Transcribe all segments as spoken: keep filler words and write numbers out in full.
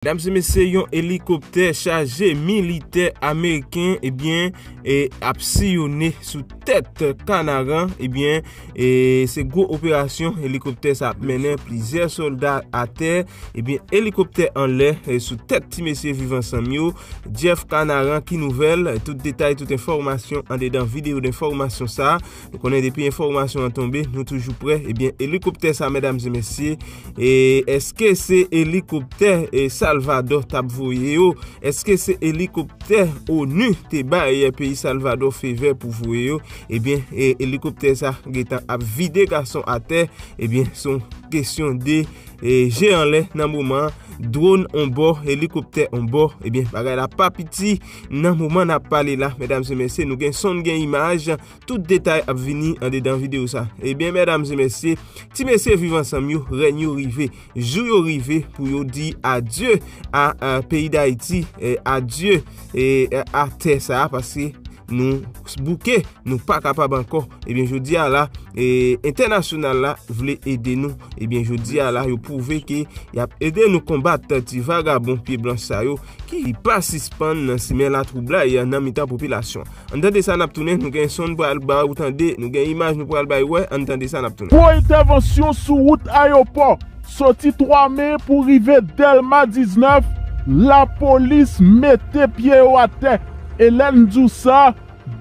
Medam e mesye, yon elikoptè chaje militè ameriken, ebyen, e ap siyone sou tèt Kanaran, ebyen, e se gwo operasyon elikoptè sa ap mennen, plizyè sòlda atè, ebyen, elikoptè anlè, e sou tèt ti mesye Viv Ansanm yo. Jeff Kanaran, ki nouvèl? Tout detay, tout enfòmasyon andedan videyo enfòmasyon sa. Nou konnen depi enfòmasyon an tonbe, nou toujou prè. Ebyen, elikoptè sa, medam e mesye, e èske se elikoptè, e Salvadò t ap voye yo? Èske se elikoptè onu te bay peyi Salvadò fevè pou voye yo? Ebyen, e elikoptè sa gentan ap vide gason atè. Ebyen, se yon kesyon de, e, je anlè nan moman an. Dwòn on bò, elikoptè on bò. Ebyen, bagay la pa piti nan moman n ap pale la, medam e mesye. Nou gen son, gen imaj. Tout detay ap vini andedan videyo sa. Ebyen, medam e mesye, ti mesye Viv Ansanm yo, rèn yo rive. Jou yo rive pou yo di adye a, a peyi Dayiti, e, adye, e, a tè sa a, paske nou bouke, nou pa kapab ankò. Ebyen, jodi a la, e, entènasyonal la vle ede nou. Ebyen, jodi a la, yo pwouve ke y ap ede nou konbat ti vagabon pye blanch sa yo ki pa sispann nan simen latwoublay nan mitan popilasyon. Ann tande sa n ap tounen, nou gen son n pral ba ou tande, nou gen imaj nou pral bay wè, ann tande sa n ap tounen. Gwo entèvansyon sou wout ayewopò, soti twa me pou rive Dèlma diznèf, lapolis mete pye yo atè. E lè n di w sa,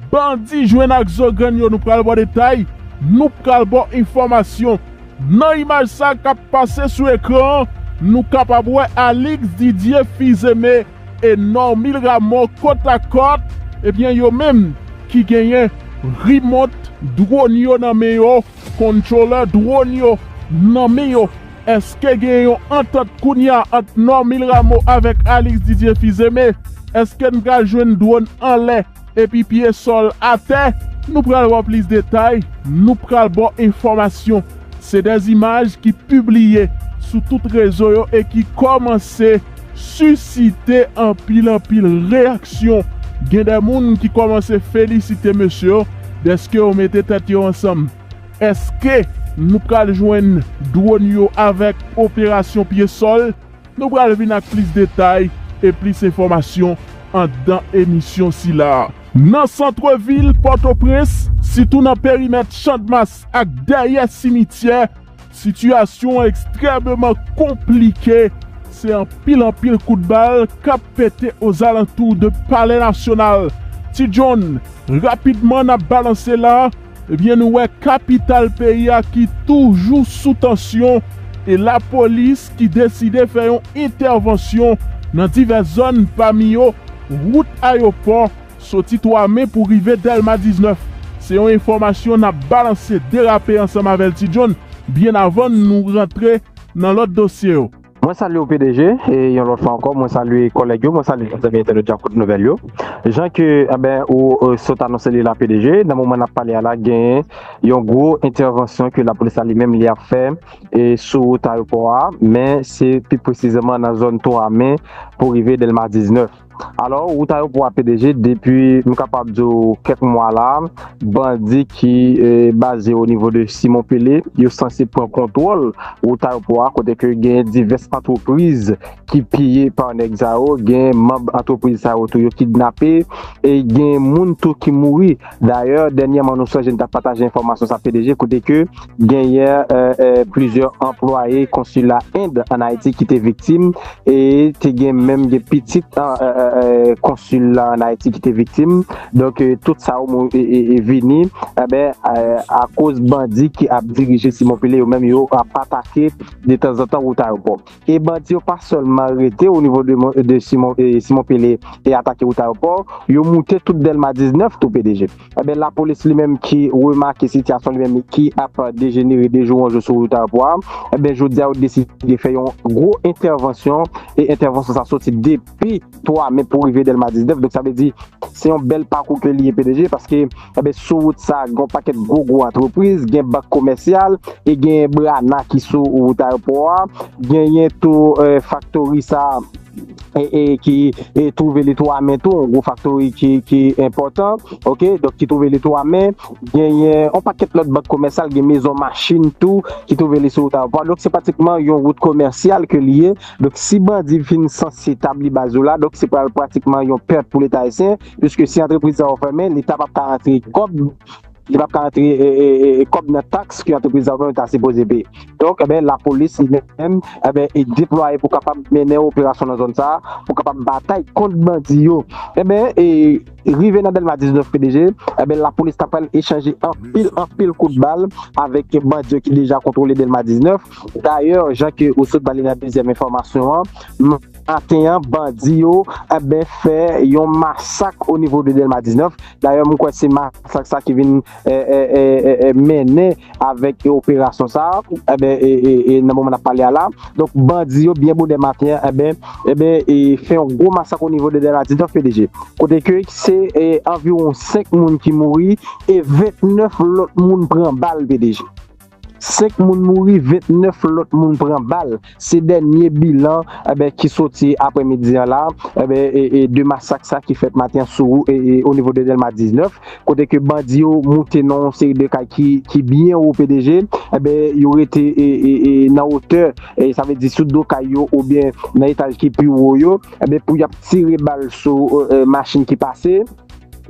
bandi jwenn ak zogrenn yo, nou pral ba w detay, nou pral ba w enfòmasyon. Nan imaj sa k ap pase sou ekran an, nou kapab wè Alix Didier Fils-Aimé e Normil Rameau kòt a kòt, ebyen, yo menm ki genyen rimòt dwòn yo nan men yo, kontwolè dwòn yo nan men yo. Èske gen yon antant kounye a ant Normil Rameau avèk Alix Didier Fils-Aimé? Èske n pral jwenn dwòn anlè epi pye sòl atè? Nou pral ba w plis detay, nou pral ba w enfòmasyon. Se de imaj ki pibliye sou tout rezo yo e ki kòmanse sisite anpil, anpil reyaksyon. Gen de moun ki kòmanse felisite mesye yo dèske yo mete tèt yo ansanm. Èske nou pral jwenn dwòn yo avèk operasyon pye sòl? Nou pral vin ak plis detay e plis enfòmasyon anndan emisyon sila a. Nan santrevil Pòtoprens, sitou nan perimèt Channmas ak dèyè simityè, sitiyasyon an ekstrèmeman konplike. Se anpil, anpil kout bal k ap pete ozalantou de Palè Nasyonal. Ti John, rapidman n ap balanse la, ebyen, nou wè kapital peyi a ki toujou sou tansyon e lapolis ki deside fè yon entèvansyon nan divès zòn, pami yo wout ayewopò, soti twa me pou rive Dèlma diznèf. Se yon enfòmasyon n ap balanse, derape ansanm avè l, Ti John, byen avan nou rantre nan lòt dosye yo. Mwen salye w, P D G, e yon lòt fwa ankò, mwen salye kòlèg yo, mwen salye zanmi entènot Djakout Nouvèl yo. Jan ke, enben, ou, e, sot anonse li la, P D G, nan moman n ap pale a la, gen yon gwo entèvansyon ke lapolis la li menm li ap fè, e, sou wout ayewopò a, men se pi presizeman nan zòn twa me pou rive Dèlma diznèf. Alò, wout ayewopò a, P D G, depi m kapab di w kèk mwa la, bandi ki, e, baze o nivo de Simon Pele, yo sanse pran kontwòl wout ayewopò a, kote ke gen divès antrepriz ki piye pa nèg sa yo, gen manm antrepriz sa yo tou yo kidnape, e gen moun tou ki mouri. Dayè, dènyèman, nou sonje n t ap pataje enfòmasyon sa, P D G, kote ke genyen, e, e, plizyè anplwaye konsila End ann Ayiti ki te viktim, e te gen menm gen pitit, e, e, e, e, konsil la ann Ayiti ki te viktim. Donk, e, tout sa yo mou-, e, e, e vini, enben, e, akoz bandi ki ap dirije Simon Pele yo menm yo ap atake detanzantan wout ayewopò. E bandi yo pa sèlman rete o nivo de Mon-, de Simon, e, Simon Pele e atake wout ayewopò, yo moute tout Dèlma diznèf tou, P D G. Enben, lapolis li menm ki remake sitiyasyon li menm ki ap dejenere de jou an jou sou wout ayewopò a, enben, jodi a, yo deside fè yon gwo entèvansyon, e entèvansyon sa soti depi twa me pou rive Dèlma diznèf. Donk, sa vle di, se yon bèl pakou ke li ye, P D G, paske, enben, sou wout sa, gen yon pakèt gwo, gwo antrepriz, gen bank komèsyal, e gen Brana ki sou wout ayewopò a, genyen tou, e, faktori sa, e, e, ki e, twouve li Twamen tou, yon gwo faktori ki, ki enpòtan, oke, donk ki twouve li Twamen, genyen yon pakèt lòt bank komèsyal, gen mezon machin tou, ki twouve li sou wout ayewopò. Donk se pratikman yon wout komèsyal ke li ye. Donk si bandi fin sanse tabli baz yo la, donk se pral pratikman yon pèt pou Leta ayisyen, piske si antrepriz sa yo fèmen, Leta p ap ka rantre kòb li p ap ka rantre e, e, e, e, kòb nan taks ke antrepriz sa yo menm ta sipoze peye. Donk, eben, lapolis li menm, eben, e deplwaye pou kapab mennen operasyon nan zòn sa a, pou kapab batay kont bandi yo. Eben, e rive nan Dèlma diznèf P D G, eben, lapolis ta pral echanje anpil, anpil kout bal avèk bandi yo ki deja kontwole Dèlma diznèf. Dayè, jan ke ou sot ba li nan dezyèm enfòmasyon an, maten an, bandi yo, eben, fè yon masak o nivo de Dèlma diznèf. Dayè, m kwè se masak sa ki vin e, e, e, e, e, mennen avèk operasyon sa a, eben, e, e, e, nan moman n ap pale a la. Donk, bandi yo, byen bonè maten an, eben, eben, e, fè yon gwo masak o nivo de Dèlma diznèf P D G. Kote ke se e, anviwon senk moun ki mouri e vennèf lòt moun pran bal P D G. Senk moun mouri, vennèf lòt moun pran bal. Se dènye bilan, eben, ki soti aprèmidi an la, eben, e, e, de masak sa ki fèt maten an sou, e, e, o nivo de Dèlma diznèf, kote ke bandi yo moute nan yon seri de kay ki, ki byen wo P D G, eben, yo rete, e, e, e, nan wotè, e, sa vle di sou do kay yo oubyen nan etaj ki pi wo yo, eben, pou y ap tire bal sou, e, e, machin ki pase,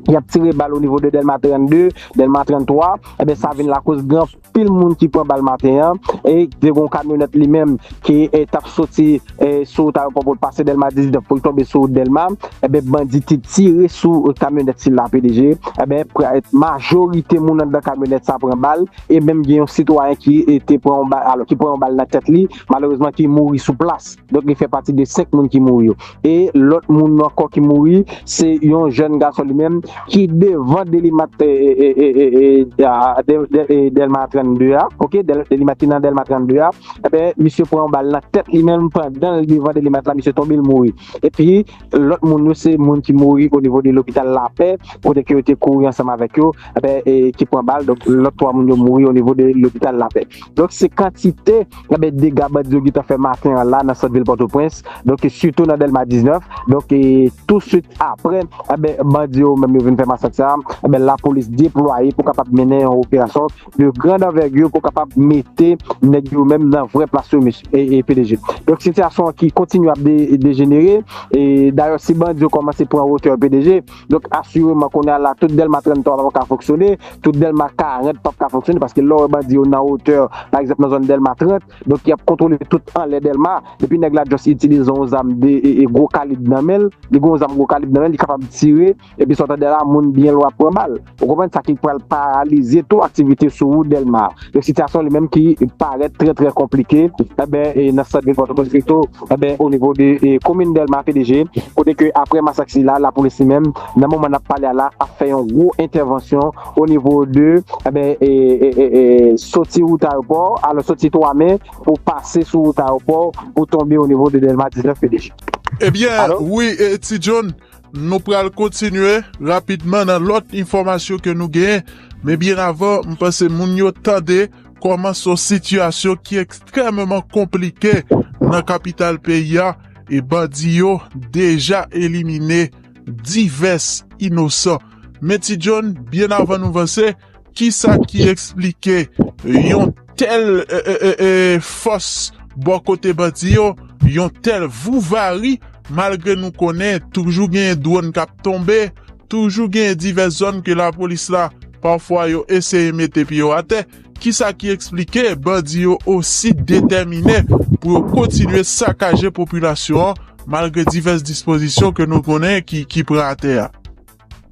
y ap tire bal o nivo de Dèlma trannde, Dèlma tranntwa, eben, sa vin lakoz gen anpil moun ki pran bal maten an, e te gen yon kamyonèt li menm ki e, t ap soti e, sou wout ayewopò pou l pase Dèlma diznèf pou l tonbe sou wout Dèlma, eben, bandi te tire sou e, kamyonèt sila P D G, eben, pra- majorite moun anndan kamyonèt sa pran bal, e menm gen yon sitwayen ki e, te pran yon bal, alò, ki pran yon bal nan tèt li, malerezman ki mouri sou plas. Donk, li fè pati de senk moun ki mouri yo. E lòt moun ankò ki mouri, se yon jèn gason li menm ki devan Delimat, e, e, e, e, e, e, a, de, de, e, Dèlma trannde a, oke, Dèl- Delimat ki nan Dèlma trannde a, eben, misye pran yon bal nan tèt li menm pandan l devan Delimat la, misye tonbe, l mouri. Epi, lòt moun yo, se moun ki mouri o nivo de lopital Lapè, kote ke yo te kouri ansanm avèk yo, eben, e, ki pran bal, donk, lòt twa moun yo mouri o nivo de lopital Lapè. Donk, se kantite, eben, dega bandi yo gentan fè maten an la nan sant vil Pòtoprens. Donk, sitou nan Dèlma diznèf. Donk, e, tousuit apre, eben, bandi yo menm yo vin fè masak sa a, eben, lapolis deplwaye pou kapab mennen yon operasyon de grande envergure pou kapab mete nèg yo menm nan vrè plas yo, mesye, e, e P D G. Donk, sitiyasyon an ki kontinye ap de- dejenere. E dayè, si bandi yo kòmanse pran wotè P D G, donk, asireman, kounye a la, tout Dèlma trannde twa p ap ka fonksyone, tout Dèlma karant p ap ka fonksyone, paske lè w wè bandi yo nan wotè, pa egzanp, nan zòn Dèlma trant, donk, y ap kontwole tout anlè Dèlma, epi nèg la just itilize yon zam de e, e, gwo kalib nan men l, li gen yon zam gwo kalib nan men l, li kapab tire, epi sa w tande la, moun byen lwen ap pran bal. Ou konprann? Sa ki pral paralize tou aktivite sou wout Dèlma a. Yon sitiyasyon li menm ki parèt trè, trè konplike, eben, e nan sant vil Pòtoprens, sitou, eben, o nivo de e, komin Dèlma P D G, kote ke apre masak sila, lapolis li menm, nan moman n ap pale a la, ap fè yon gwo entèvansyon o nivo de, eben, e, e, e, e, soti wout ayewopò, alò soti Twamen, pou pase sou wout ayewopò, pou tonbe o nivo de Dèlma diznèf P D G. Ebyen, wi, e, Ti John, nou pral kontinye rapidman nan lòt enfòmasyon ke nou genyen. Men byen avan, m panse moun yo tande kòman se yon sitiyasyon ki ekstrèmeman konplike nan kapital peyi a, e bandi yo deja elimine divès inosan. Men Ti John, byen avan nou vanse, kisa ki eksplike yon tèl, e, e, e, e, fòs bò kote bandi yo, yon tèl vouvari, malgre nou konnen toujou genyen dwòn k ap tonbe, toujou genyen divès zòn ke lapolis la, pafwa yo eseye mete pye yo atè. Kisa ki eksplike bandi yo osi detèmine pou yo kontinye sakaje popilasyon an, malgre divès dispozisyon ke nou konnen ki, ki pran atè a?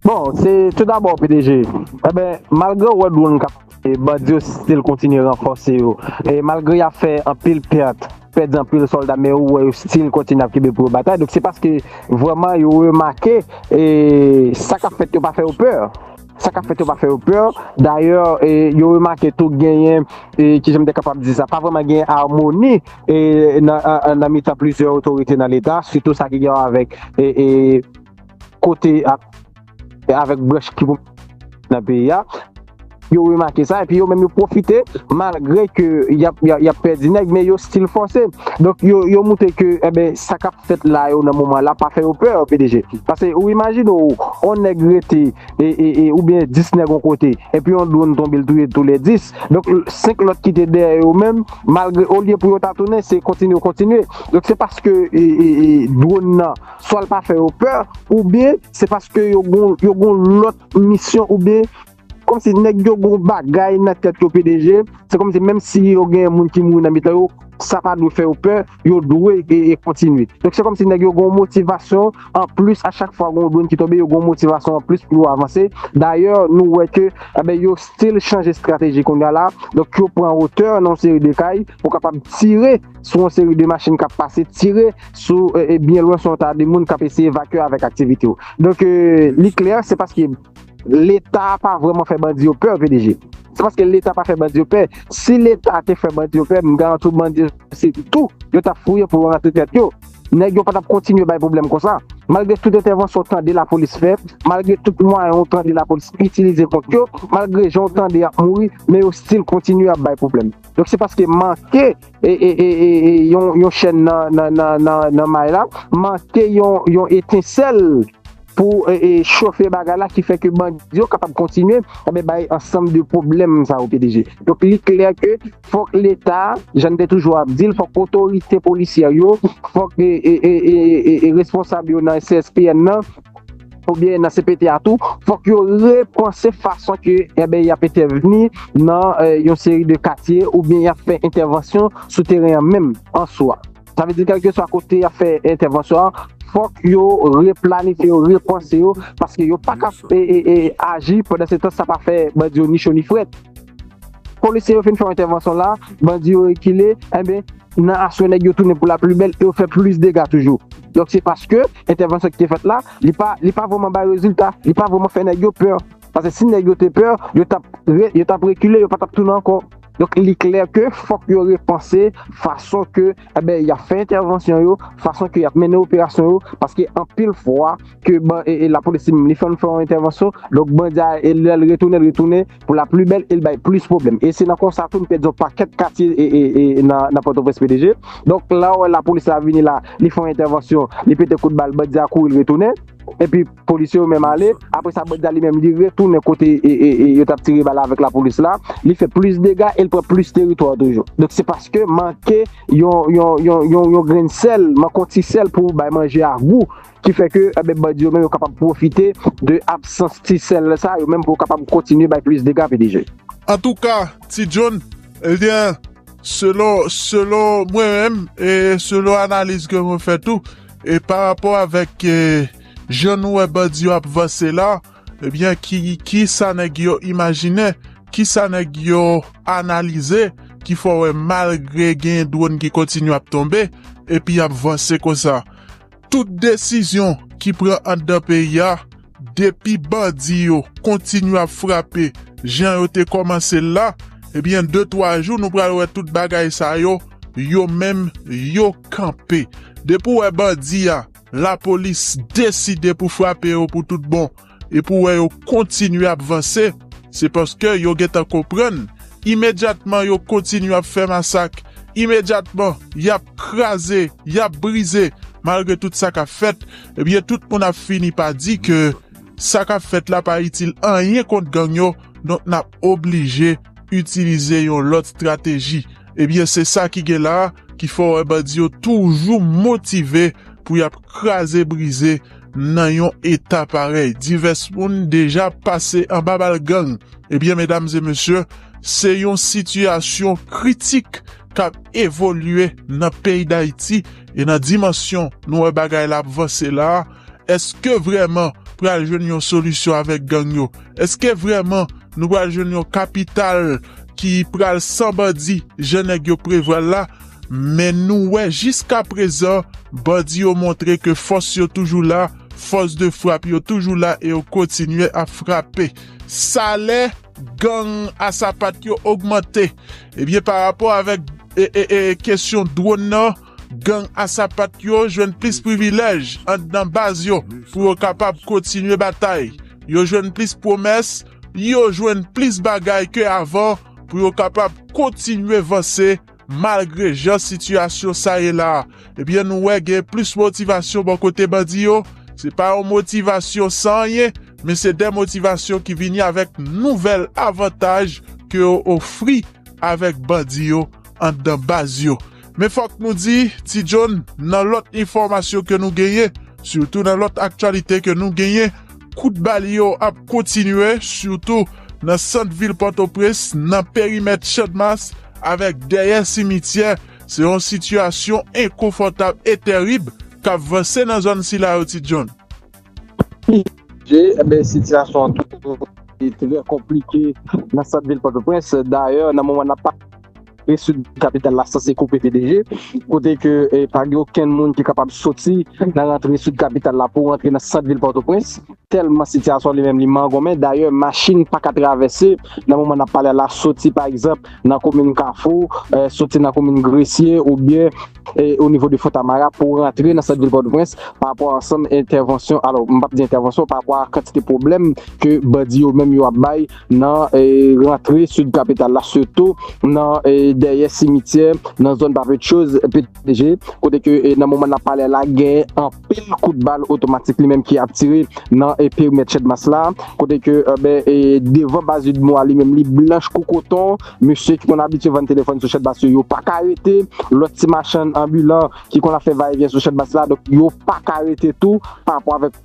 Bon, se tou dabò, P D G. Eben, malgre w wè dwòn k ap, e, bandi yo still kontinye ranfòse yo. E malgre y ap fè anpil pèt, pèdi anpil sòlda, men ou wè yo still kontinye ap kenbe pou yo batay. Donk, se paske vrèman yo remake, e, sa k ap fèt yo pa fè yo pè. Sa k ap fèt yo pa fè yo pè. Dayè, e, yo remake tou genyen, e, kijan m te kapab di sa, pa vrèman gen amoni, e, nan, an, an, nan mitan plizyè otorite nan Leta, sitou sa ki gen wè avèk, e, e, kote ak, avèk branch ki pou nan peyi a. yo remake sa, epi yo menm yo pwofite, malgre ke y ap, y ap, y ap pèdi nèg, men yo still fòse. Donk, yo, yo moutre ke, enben, sa k ap fèt la yo nan moman la pa fè yo pè, P D G. Paske ou imajine w, yon nèg rete, e, e, e, oubyen dis nèg yon kote, epi yon dwòn tonbe, l touye tou lè dis. Donk, senk lòt ki te dèyè yo menm, malgre, olye pou yo ta tounen, se kontinye, kontinye. Donk, se paske, e, e, e, dwòn nan, swa l pa fè yo pè, oubyen se paske yo gon, yo gon lòt misyon, oubyen kòmsi nèg yo gon bagay nan tèt yo, P D G. Se kòmsi menm si yo gen moun ki mouri nan mitan yo, sa pa dwe fè yo pè, yo dwe e, e kontinye. Donk, se kòmsi nèg yo gon motivasyon anplis, a chak fwa gon dwòn ki tonbe, yo gon motivasyon anplis pou yo avanse. Dayè, nou wè ke, enben, yo still chanje estrateji kounye a la. Donk, yo pran wotè nan yon seri de kay pou kapab tire sou yon seri de machin k ap pase, tire sou, e, e, byen lwen sou yon ta de moun k ap eseye evakye avèk aktivite yo. Donk, e, li klè, se paske Leta pa vrèman fè bandi yo pè, P D G. Se paske Leta pa fè bandi yo pè. Si Leta te fè bandi yo pè, m garanti w bandi yo se tou yo t ap fouye pou yo rantre tèt yo. Nèg yo pa t ap kontinye bay pwoblèm konsa. Malgre tout entèvansyon w tande lapolis fè, malgre tout mwayen w tande lapolis itilize kont yo, malgre jan w tande y ap mouri, men yo still kontinye ap bay pwoblèm. Donk se paske manke e, e, e, e, e, yon, yon chèn nan, nan, nan, nan, nan may la, manke yon, yon etensèl pou e, e, chofe bagay la ki fè ke bandi yo kapab kontinye, enben, bay ansanm de pwoblèm sa yo, P D G. Donk, li klè ke fòk Leta, jan n te toujou ap di l, fòk otorite polisyè yo, fòk e, e, e, e, e, e responsab yo nan C S P N nan, oubyen nan C P T a tou, fòk yo repanse fason ke, enben, y ap entèvni nan e, yon seri de katye, oubyen y ap fè entèvansyon sou teren an menm, an swa. Sa vle di, kèlkeswa kote y ap fè entèvansyon an, fòk yo replanifye yo, repanse yo, paske yo pa ka e, e, e, aji pandan se tan sa pa fè bandi yo ni cho ni frèt. Polisye yo fin fè yon entèvansyon la, bandi yo rekile, enben, nan aswè nèg yo tounen pou la pli bèl e yo fè plis dega toujou. Donk se paske entèvansyon ki te fèt la, li pa, li pa vrèman bay rezilta, li pa vrèman fè nèg yo pè. Paske si nèg yo te pè, yo t ap re-, yo t ap rekile, yo pa t ap tounen ankò. Donk, li klè ke fòk yo repanse fason ke, enben, y ap fè entèvansyon yo, fason ke y ap mennen operasyon yo, paske anpil fwa ke ban-, e, e, lapolis li menm, li fè, fè yon entèvansyon, donk bandi a, e, lè l retounen, l retounen pou la pli bèl, e l bay plis pwoblèm. E se nan konsa tou, n pèdi yon pakèt katye, e, e, e, nan, nan Pòtoprens, P D G. Donk, la w wè lapolis la vini la, li fè yon entèvansyon, li pete kout bal, bandi a kouri, l retounen. Epi, polisye yo menm ale. Apre sa, bandi a li menm, li retounen kote, e, e, e, yo t ap tire bal avèk lapolis la. Li fè plis dega e l pran plis teritwa toujou. Donk, se paske manke yon, yon, yon, yon, yon grenn sèl, manke yon ti sèl pou bay manje a gou, ki fè ke, enben, bandi yo menm, yo kapab pwofite de absans ti sèl sa, yo menm pou yo kapab kontinye bay plis dega, P D G. Antouka, Ti John, ebyen, selon, selon mwen menm, e selon analiz ke mwen fè tou, e pa rapò avèk, e, jan nou wè bandi yo ap vanse la, ebyen, ki, ki sa nèg yo imajine, ki sa nèg yo analize, ki fè w wè malgre gen dwòn ki kontinye ap tonbe, epi y ap vanse konsa. Tout desizyon ki pran anndan peyi a, depi bandi yo kontinye ap frape jan yo te kòmanse l la, ebyen, de twa jou, nou pral wè tout bagay sa yo, yo menm, yo kanpe. Depi w wè bandi a, lapolis deside pou frape yo pou tout bon, epi w wè yo kontinye ap vanse, se paske yo gentan konprann, imedyatman yo kontinye ap fè masak, imedyatman y ap kraze, y ap brize, malgre tout sa k ap fèt, ebyen, tout moun ap fini pa di ke sa k ap fèt la pa itil anyen kont gang yo, donk n ap oblije itilize yon lòt estrateji. Ebyen, se sa ki gen la, ki fè w wè bandi yo toujou motive pou y ap kraze brize nan yon eta parèy. Divès moun deja pase anba bal gang. Ebyen, medam e mesye, se yon sitiyasyon kritik k ap evolye nan peyi Dayiti e nan dimansyon nou wè bagay la ap vanse la a. Èske vrèman pral jwenn yon solisyon avèk gang yo? Èske vrèman nou pral jwenn yon kapital ki pral san bandi, jan nèg yo prevwa l la? Men nou wè jiskaprezan, bandi yo montre ke fòs yo toujou la, fòs de frap yo toujou la e yo kontinye ap frape. Salè gang a sapat yo ogmante. Ebyen, pa rapò avèk, e, e, e, kesyon dwòn nan, gang a sapat yo jwenn plis privilèj anndan baz yo pou yo kapab kontinye batay. Yo jwenn plis pwomès, yo jwenn plis bagay ke avan pou yo kapab kontinye vanse malgre jan sitiyasyon sa ye la. Ebyen, nou wè gen plis motivasyon bò kote bandi yo. Se pa yon motivasyon san anyen, men se de motivasyon ki vini avèk nouvèl avantaj ke yo ofri avèk bandi yo anndan baz yo. Men fòk nou di, Ti John, nan lòt enfòmasyon ke nou genyen, sitou nan lòt aktyalite ke nou genyen, kout bal yo ap kontinye, sitou nan sant vil Pòtoprens, nan perimèt Channmas, avèk dèyè simityè. Se yon sitiyasyon enkonfòtab e tèrib k ap vanse nan zòn sila yo, Ti John. Enben, sitiyasyon an tou e trè konplike nan sant vil Pòtoprens. Dayè, nan moman n ap pale, sud kapital la sanse koupe P D G, kote ke e, pa gen okenn moun ki kapab soti nan rantre sud kapital la pou rantre nan sant vil Pòtoprens. Tèlman sitiyasyon li menm li mangonmen. Dayè, machin pa ka travèse nan moman n ap pale la, soti pa egzanp nan komin Kafou, e, soti nan komin Gresye oubyen e, o nivo de Fontamara pou rantre nan sant vil Pòtoprens pa rapò a ansanm entèvansyon, alò, m p ap di entèvansyon, pa rapò a kantite pwoblèm ke bandi yo menm yo ap bay nan e, rantre sid kapital la, sitou nan e, dèyè simityè, nan zòn Papetchoz, P D G, kote ke e, nan moman n ap pale la, gen anpil kout bal otomatik li menm ki ap tire nan e, perimèt Channmas la, kote ke e, ben, e, devan baz UDMO a li menm li blanch kou koton. Mesye ki konn abitye vann telefòn sou Channmas yo, yo pa ka rete. Lòt ti machann anbilan ki konn ap fè vayevyen sou Channmas la, donk yo pa ka rete tou pa rapò avèk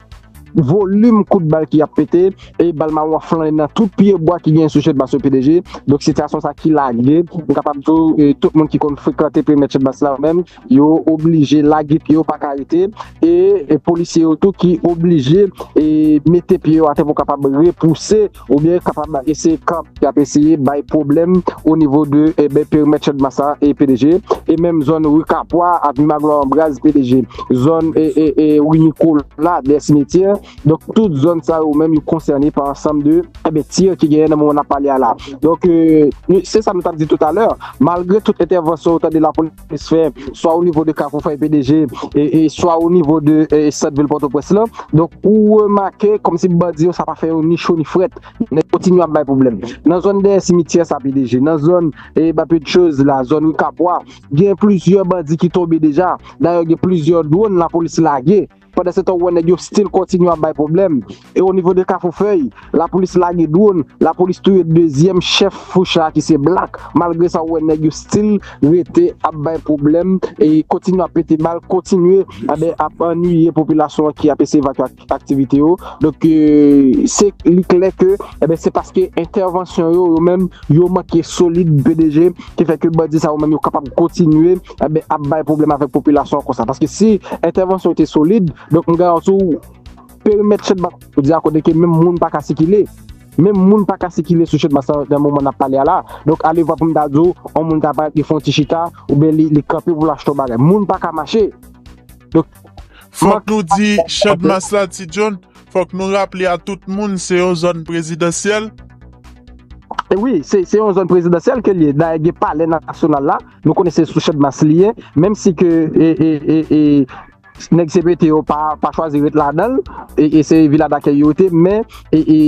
volim kout bal ki ap pete e bal mawon ap flannen nan tout pye bwa ki genyen sou Channmas yo, P D G. Donk sitiyasyon sa ki lage, m kapab di w, e, tout moun ki konn frekante perimèt Channmas la yo menm, yo oblije lage pye yo, pa ka rete. E, e polisye yo tou ki oblije e mete pye yo atè pou kapab repouse oubyen kapab eseye kanpe, y ap eseye bay pwoblèm o nivo de, e ben, perimèt Channmas la, e P D G, e menm zòn ri Kapwa, avni Maglwa Anbraz, P D G, zòn e, e, e ri Nikola, dèyè simityè. Donk tout zòn sa yo menm yo konsène pa ansanm de, e ben, tir ki genyen nan moman n ap pale a la. Donk e, se sa nou t ap di toutalè, malgre tout entèvansyon ou tande lapolis fè, swa o nivo de Kafou Fèy, P D G, e, e swa o nivo de e, sant vil Pòtoprens lan, donk ou remake kòmsi bandi yo sa pa fè yo ni cho ni frèt. Nèg kontinye ap bay pwoblèm. Nan zòn dèyè simityè sa, P D G, nan zòn e, Papetchoz la, zòn ri Kapwa, gen plizyè bandi ki tonbe deja. Dayè, gen plizyè dwòn lapolis lage. Pandansetan, ou wè nèg yo still kontinye ap bay pwoblèm. E o nivo de Kafou Fèy, lapolis lage dwòn, lapolis touye dezyèm chèf Foucha ki se Black. Malgre sa, ou wè nèg yo still rete ap bay pwoblèm e kontinye ap pete bal, kontinye, e ben, ap annuiye popilasyon an ki ap eseye evakye ak-, aktivite yo. Donk, e, se, li klè ke, e ben, se paske entèvansyon yo, yo menm, yo manke solid, P D G, ki fè ke bandi sa yo menm yo kapab kontinye, e ben, ap bay pwoblèm avèk popilasyon an konsa. Paske si entèvansyon yo te solid, donk m garanti w, perimèt Channmas, ou di a kote ke menm moun pa ka sikile. Menm moun pa ka sikile sou Channmas la nan moman n ap pale a la. Donk, alevwa pou m ta di w, yon moun ta parèt, li fè yon ti chita, oubyen li, li kanpe pou l achte yon bagay. Moun pa ka mache. Donk, Fòk nou di Channmas la, Ti John, fòk nou raple a tout moun, se yon zòn prezidansyèl. E wi, se, se yon zòn prezidansyèl ke l ye. Dayè, gen palè nasyonal la, nou konnen se sou Channmas li ye, menm si ke e, e, e, e, nèg C P T yo pa, pa chwazi ret ladan l, e, e se vila dakèy yo te, men e, e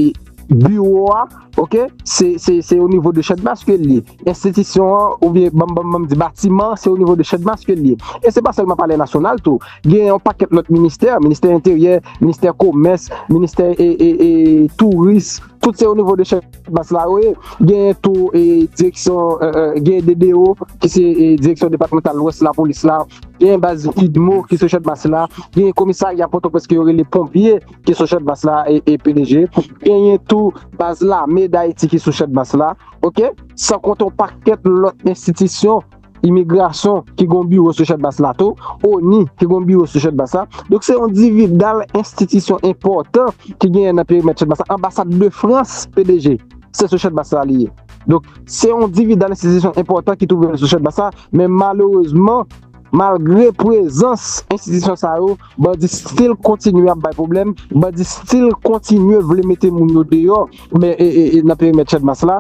biwo a, oke, se, se, se o nivo de Channmas ke l ye. Enstitisyon an, oubyen, ban m, ban m, ban m di, batiman an, se o nivo de Channmas ke l ye. E se pa sèlman palè nasyonal tou. Gen yon pakèt lòt ministè, ministè enteryè, ministè komès, ministè e, e, e touris, tout se o nivo de Channmas la yo ye. Gen tou e, direksyon, e, e, gen D D O, ki se e, direksyon depatmantal lwès lapolis la. Gen baz UDMO ki sou Channmas la. Gen komisarya Pòtoprens ke yo rele ponpye ki sou Channmas la e, e P D G. Genyen tou baz lame Dayiti ki sou Channmas la. Oke? San konte yon pakèt lòt enstitisyon, imigrasyon ki gen yon biwo sou Channmas la tou, ONI ki gen yon biwo sou Channmas la. Donk se yon dividal enstitisyon enpòtan ki genyen nan perimèt Channmas la. Anbasad de Frans, P D G, se sou Channmas la li ye. Donk se yon dividal enstitisyon enpòtan ki twouve l sou Channmas la, men malerezman, malgre prezans enstitisyon sa yo, bandi still kontinye ap bay pwoblèm, bandi still kontinye vle mete moun yo deyò, men e, e, e, nan perimèt Channmas la.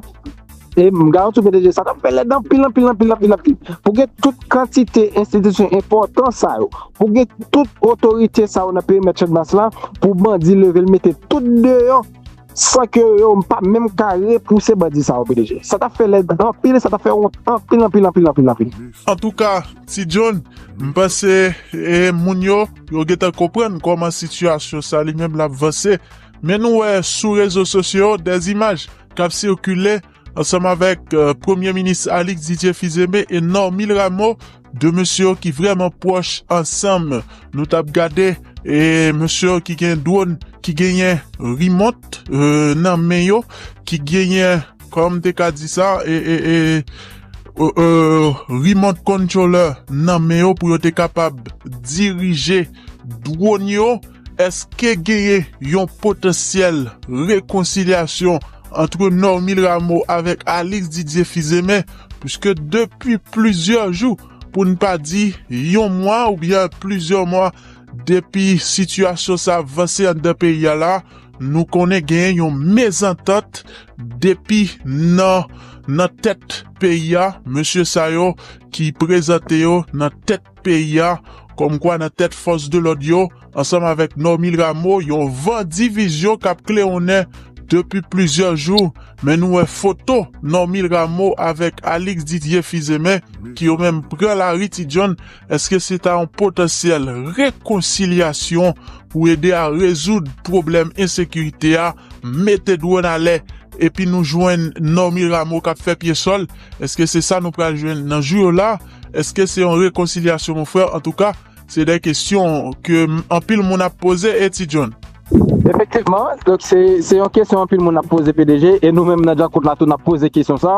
E m garanti w, P D G, sa t ap fè lèd anpil, anpil, anpil, anpil, anpil. Pou gen tout kantite enstitisyon enpòtan sa yo, pou gen tout otorite sa yo nan perimèt Channmas la, pou bandi leve l mete tout deyò, san ke yo pa menm ka repouse bandi sa yo, P D G. Sa t ap fè lèd anpil, sa t ap fè wont anpil, anpil, anpil, anpil, anpil. Antouka, Ti John, m panse e, moun yo, yo gentan konprann kòman sitiyasyon sa li menm l ap vanse. Men nou wè sou rezo sosyo yo dè imaj k ap sikile ansanm avèk e, Premye Minis Alix Didier Fils-Aimé e Normil Rameau, de mesye yo ki vrèman pwòch ansanm. Nou t ap gade e, mesye yo ki gen dwòn, ki genyen rimòt e, nan men yo, ki genyen, kòman m te ka di sa, e, e, e, e, e, remote controller nan men yo pou yo te kapab dirije dwòn yo. Èske genyen yon potansyèl rekonsilyasyon ant Normil Rameau avèk Alix Didier Fils-Aimé? Piske depi plizyè jou, pou n pa di yon mwa oubyen plizyè mwa, depi sitiyasyon sa vanse anndan peyi a la, nou konnen genyen yon mezantant depi nan nan tèt peyi a, mesye sa yo ki prezante yo nan tèt peyi a, kòmkwa nan tèt fòs de lòd yo, ansanm avèk Normil Rameau, yon van divizyon k ap klewonnen depi plizyè jou. Men nou wè foto Normil Rameau avèk Alix Didier Fils-Aimé, ki yo menm pran lari, Ti John. Èske se ta yon potansyèl rekonsilyasyon pou ede a rezoud pwoblèm ensekirite a? Mete dwòn alè, epi nou jwenn Normil Rameau k ap fè pye sòl? Èske se sa nou pral jwenn nan jou yo la? Èske se yon rekonsilyasyon, mon frè? Antouka, se de kesyon ke anpil moun ap poze, e Ti John. Efektivman, donk se se yon kesyon anpil moun ap poze, P D G, e nou menm nan Djakout la tou n ap poze kesyon sa.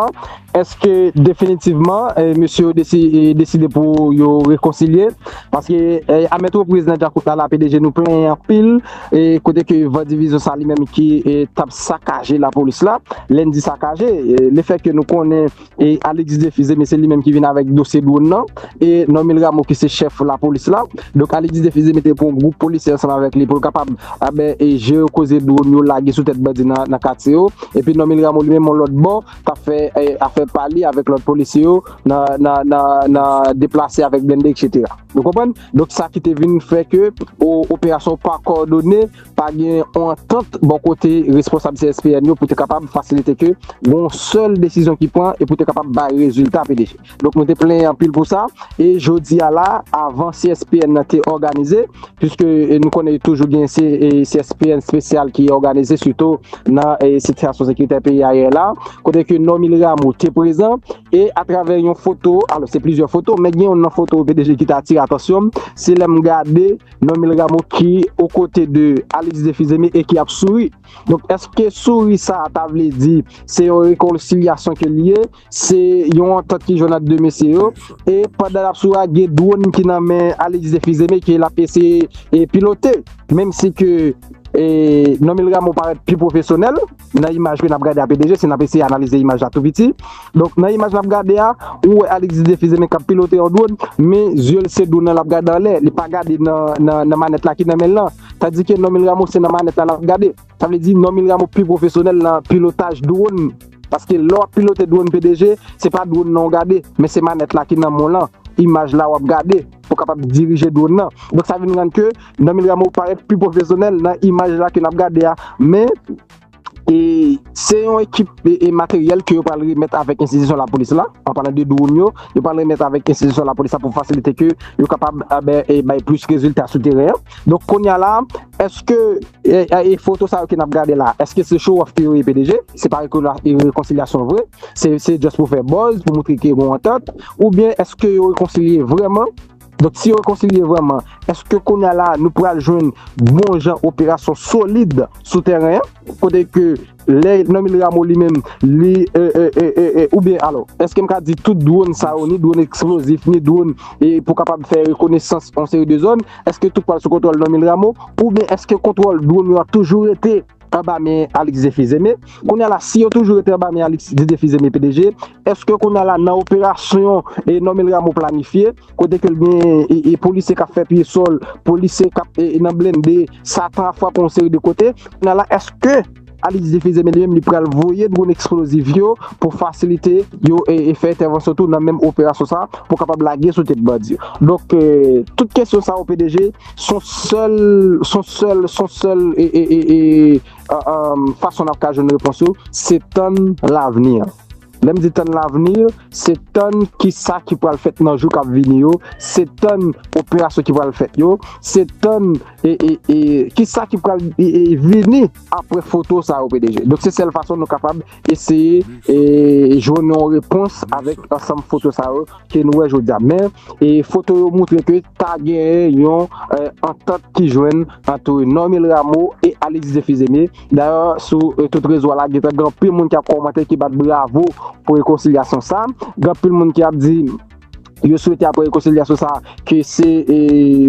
Èske definitivman e, mesye yo desi- e, deside pou yo rekonsilye? Paske e, a mèt repriz nan Djakout la, la P D G, nou plenyen anpil e, kote ke van divizyon sa li menm ki e, t ap sakaje lapolis la. Lè n di sakaje, e, lefètke nou konnen e Alix Didier Fils-Aimé se li menm ki vin avèk dosye dwòn nan, e Normil Rameau ki se chèf lapolis la. Donk Alix Didier Fils-Aimé te pran yon gwoup polisye ansanm avèk li pou l kapab a ben e jere koze dwòn yo lage sou tèt bandi nan nan katye yo. Epi Normil Rameau li menm yon lòt bò t ap fè e afè pa li avèk lòt polisye yo nan nan nan nan deplase avèk blende, etsetera. Nou konprann? Donk sa ki te vin fè ke o- operasyon pa kòdone, pa gen yon antant bò kote responsab C S P N yo pou te kapab fasilite ke gon sèl desizyon ki pran e pou te kapab bay rezilta, P D G. Donk nou te plenyen anpil pou sa. E jodi a la, avan C S P N nan te òganize, piske e, nou konnen toujou gen C- e, C S P N espesyal ki òganize, sitou nan e, sitiyasyon sekirite peyi a ye la, kote ke Normil Rameau te prezan, e atravè yon foto, alò se plizyè foto, men gen yon nan foto, P D G, ki te atire atansyon m, se lè m gade Normil Rameau ki o kote de Alix Didier Fils-Aimé e ki ap souri. Donk èske souri sa a ta vle di se yon rekonsilyasyon ke l ye, se yon antant ki jwenn ant de mesye yo? E pandan l ap souri a, gen dwòn ki nan men Alix Didier Fils-Aimé ke l ap eseye e pilote, menm si ke e Normil Rameau parèt pi pwofesyonèl nan imaj ke n ap gade a, P D G, si n ap eseye analize imaj la tou piti. Donk nan imaj n ap gade a, ou wè Alix Didier Fils-Aimé k ap pilote yon dwòn, men zye l se dwòn nan l ap gade anlè, li pa gade nan nan nan manèt la ki nan men l lan. Tandike Normil Rameau se nan manèt la l ap gade. Sa vle di Normil Rameau pi pwofesyonèl nan pilotaj dwòn. Paske lè w ap pilote dwòn, P D G, se pa dwòn nan w gade, men se manèt la ki nan men w lan, imaj la w ap gade pou w kapab dirije dwòn nan. Donk sa vin rann ke Normil Rameau parèt pi pwofesyonèl nan imaj la ke n ap gade a. Men e se yon ekip e, e materyèl ke yo pral remèt avèk enstitisyon lapolis la, an palan de dwòn yo, yo pral remèt avèk enstitisyon lapolis la pou fasilite ke yo kapab a ben, e bay plis rezilta sou teren an. Donk kounye a la, èske e, e, e foto sa yo ke n ap gade la, èske se show off ke yo ye, P D G? Se pa rekon- e rekonsilyasyon vre? Se se just pou fè buzz, pou montre ke gon antant? Oubyen èske yo rekonsilye vrèman? Donk si yo rekonsilye vrèman, èske kounye a la nou pral jwenn bon jan operasyon solid sou teren an? Kote ke lè Normil Rameau li menm, li e, e, e, e, e, oubyen alò, èske m ka di tout dwòn sa yo, ni dwòn eksplozif, ni dwòn e pou kapab fè rekonesans yon seri de zòn, èske tout pral sou kontwòl Normil Rameau? Oubyen èske kontwòl dwòn yo ap toujou rete anba men Alix Didier Fils-Aimé? Kounye a la, si yo toujou rete anba men Alix Didier Fils-Aimé, P D G, èske kounye a la nan operasyon e Normil Rameau planifye, kote ke l gen e, e polisye k ap fè pye sòl, polisye k ap e, e nan blende, Satan ap frape yon seri de kote, kounye a la, èske Alix Didier Fils-Aimé li menm li pral voye dwòn eksplozif yo pou fasilite yo e, e fè entèvansyon tou nan menm operasyon sa pou kapab lage sou tèt bandi yo. Donk, e, tout kesyon sa yo P D G, son sèl, son sèl, son sèl e, e, e, e, a, a, fason n ap ka jwenn repons yo, se tann lavni an. Lè m di tann lavni, se tann kisa ki pral fèt nan jou k ap vini yo, se tann operasyon ki pral fèt yo, se tann e, e, e, kisa ki pral e, e, vini apre foto sa yo P D G. Donk se sèl fason nou kapab eseye e, jwenn yon repons avèk ansanm foto sa yo ke nou wè jodi a. Men e, foto yo montre ke ta genyen yon e, antant ki jwenn ant Normil Rameau e Alix Didier Fils-Aimé. Dayè, sou e, tout rezo a la, gentan gen anpil moun ki ap kòmante, ki bat bravo pou rekonsilyasyon sa. Gen anpil moun ki ap di yo swete apre rekonsilyasyon sa ke se e,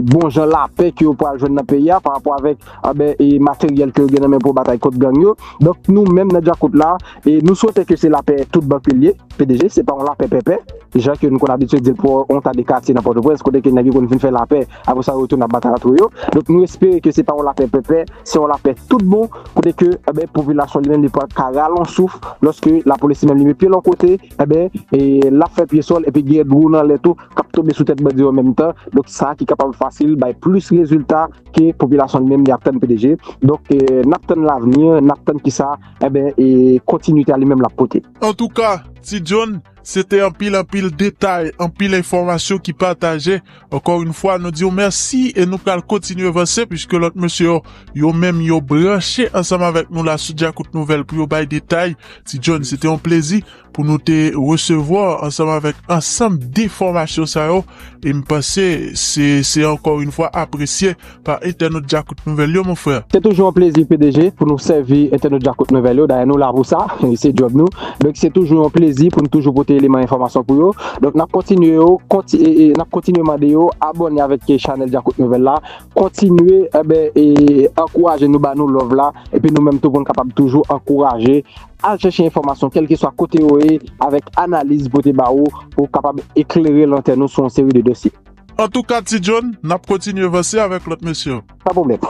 bon jan lapè ke yo pral jwenn nan peyi a pa rapò avèk anben, e, materyèl ke yo gen nan men pou yo batay kont gang yo. Donk nou menm nan Djakout la, e, nou swete ke se lapè tout bank li ye. P D G, se pa yon lapè pèpè, jan ke nou konn abitye di l pou yon ta de katye nan Pòtoprens, kote ke nèg yo konn fin fè lapè, apre sa yo retounen ap batay antre yo. Donk nou espere ke se pa yon lapè pèpè, se yon lapè tout bon, kote ke, enben, popilasyon li menm li pral ka rale yon souf, lòske lapolis li menm li met pye l yon kote, enben, e l ap fè pye sòl, epi gen dwòn anlè tou, k ap tonbe sou tèt bandi yo an menm tan. Donk sa ki kapab fasil bay plis rezilta ke popilasyon li menm li ap tann P D G. Donk, e, n ap tann lavni, n ap tann kisa, enben, e kontinite a li menm l ap pote. Antouka, Ti John, se te anpil, anpil detay, anpil enfòmasyon ki pataje. Encore une fois, nou di w mèsi e nou pral kontinye vanse, piske lòt mesye yo, yo menm, yo branche ansanm avèk nou la sou Djakout Nouvèl pou yo bay detay. Ti John, se te yon plezi pou nou te resevwa w ansanm avèk ansanm de enfòmasyon sa yo. E m panse se, se encore une fois apresye pa entènot Djakout Nouvèl yo, mon frè. Se toujou yon plezi, P D G, pou nou sèvi entènot Djakout Nouvèl yo. Dayè, nou la pou sa. Se djòb nou. Donk, se toujou yon plezi pou nou toujou pote eleman enfòmasyon pou yo. Donk, n ap kontinye yo, konti-, e, e, n ap kontinye mande yo abòne avèk chanèl Djakout Nouvèl la. Kontinye, enben, e, ankouraje nou, ba nou love la. Epi nou menm tou pou nou kapab toujou ankouraje al chèche enfòmasyon, kèlkeswa kote yo ye, avèk analiz pote ba ou, pou w kapab eklere lantèn ou sou yon seri de dosye. Antouka, Ti John, n ap kontinye vanse avèk lòt mesye yo. Pa pwoblèm.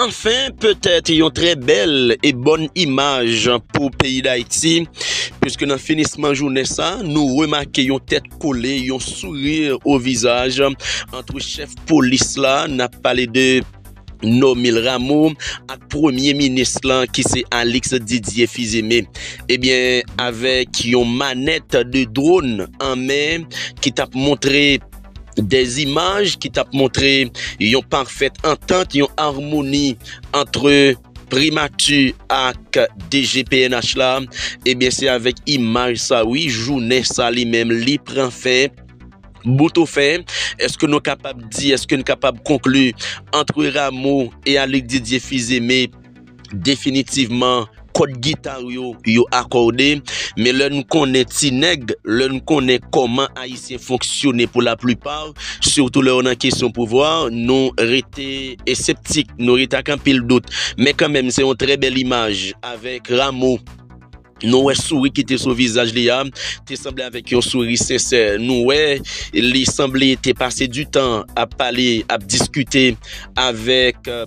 Anfen, petèt yon trè bèl e bòn imaj pou peyi Dayiti, piske nan finisman jounen sa, nou remake yon tèt kole, yon souri o vizaj ant chèf polis la, n ap pale de Normil Rameau ak premye minis lan ki se Alix Didier Fils-Aimé. Ebyen, avèk yon manèt de dwòn an men ki t ap montre dèzimaj ki t ap montre yon pafèt antant, yon amoni ant primati ak D G P N H la, ebyen, se avèk imaj sa, wi, jounen sa li menm, li pran fen. Bout ou fen, èske nou kapab di, èske n kapab konkli ant Rameau e Alix Didier Fils-Aimé definitivman kòd gita yo, yo akòde? Men lè n konnen ti nèg, lè n konnen kòman Ayisyen fonksyone pou laplipa, sitou lè yo nan kesyon pouvwa, nou rete eseptik, nou rete ak anpil dout. Men kanmenm, se yon trè bèl imaj avèk Rameau. Nou wè souri ki te sou vizaj li a, te sanble avèk yon souri sensè. Nou wè li sanble te pase di tan ap pale, ap diskite avèk, euh,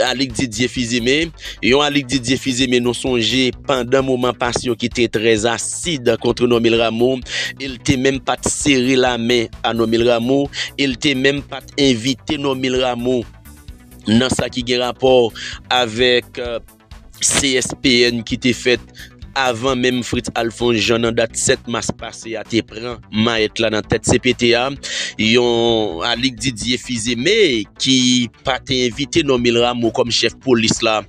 Alix Didier Fils-Aimé. Yon Alix Didier Fils-Aimé, nou sonje pandan moman pasyon ki te trè asid kont Normil Rameau, e l te menm pa t sere lamen a Normil Rameau, e l te menm pa t envite Normil Rameau nan sa ki gen rapò avèk, euh, C S P N ki te fèt avan menm Fritz Alphonse Jean nan dat sèt mas pase a te pran mayèt la nan tèt C P T a. Yon Alix Didier Fils-Aimé ki pa te envite Normil Rameau kòm chèf polis la,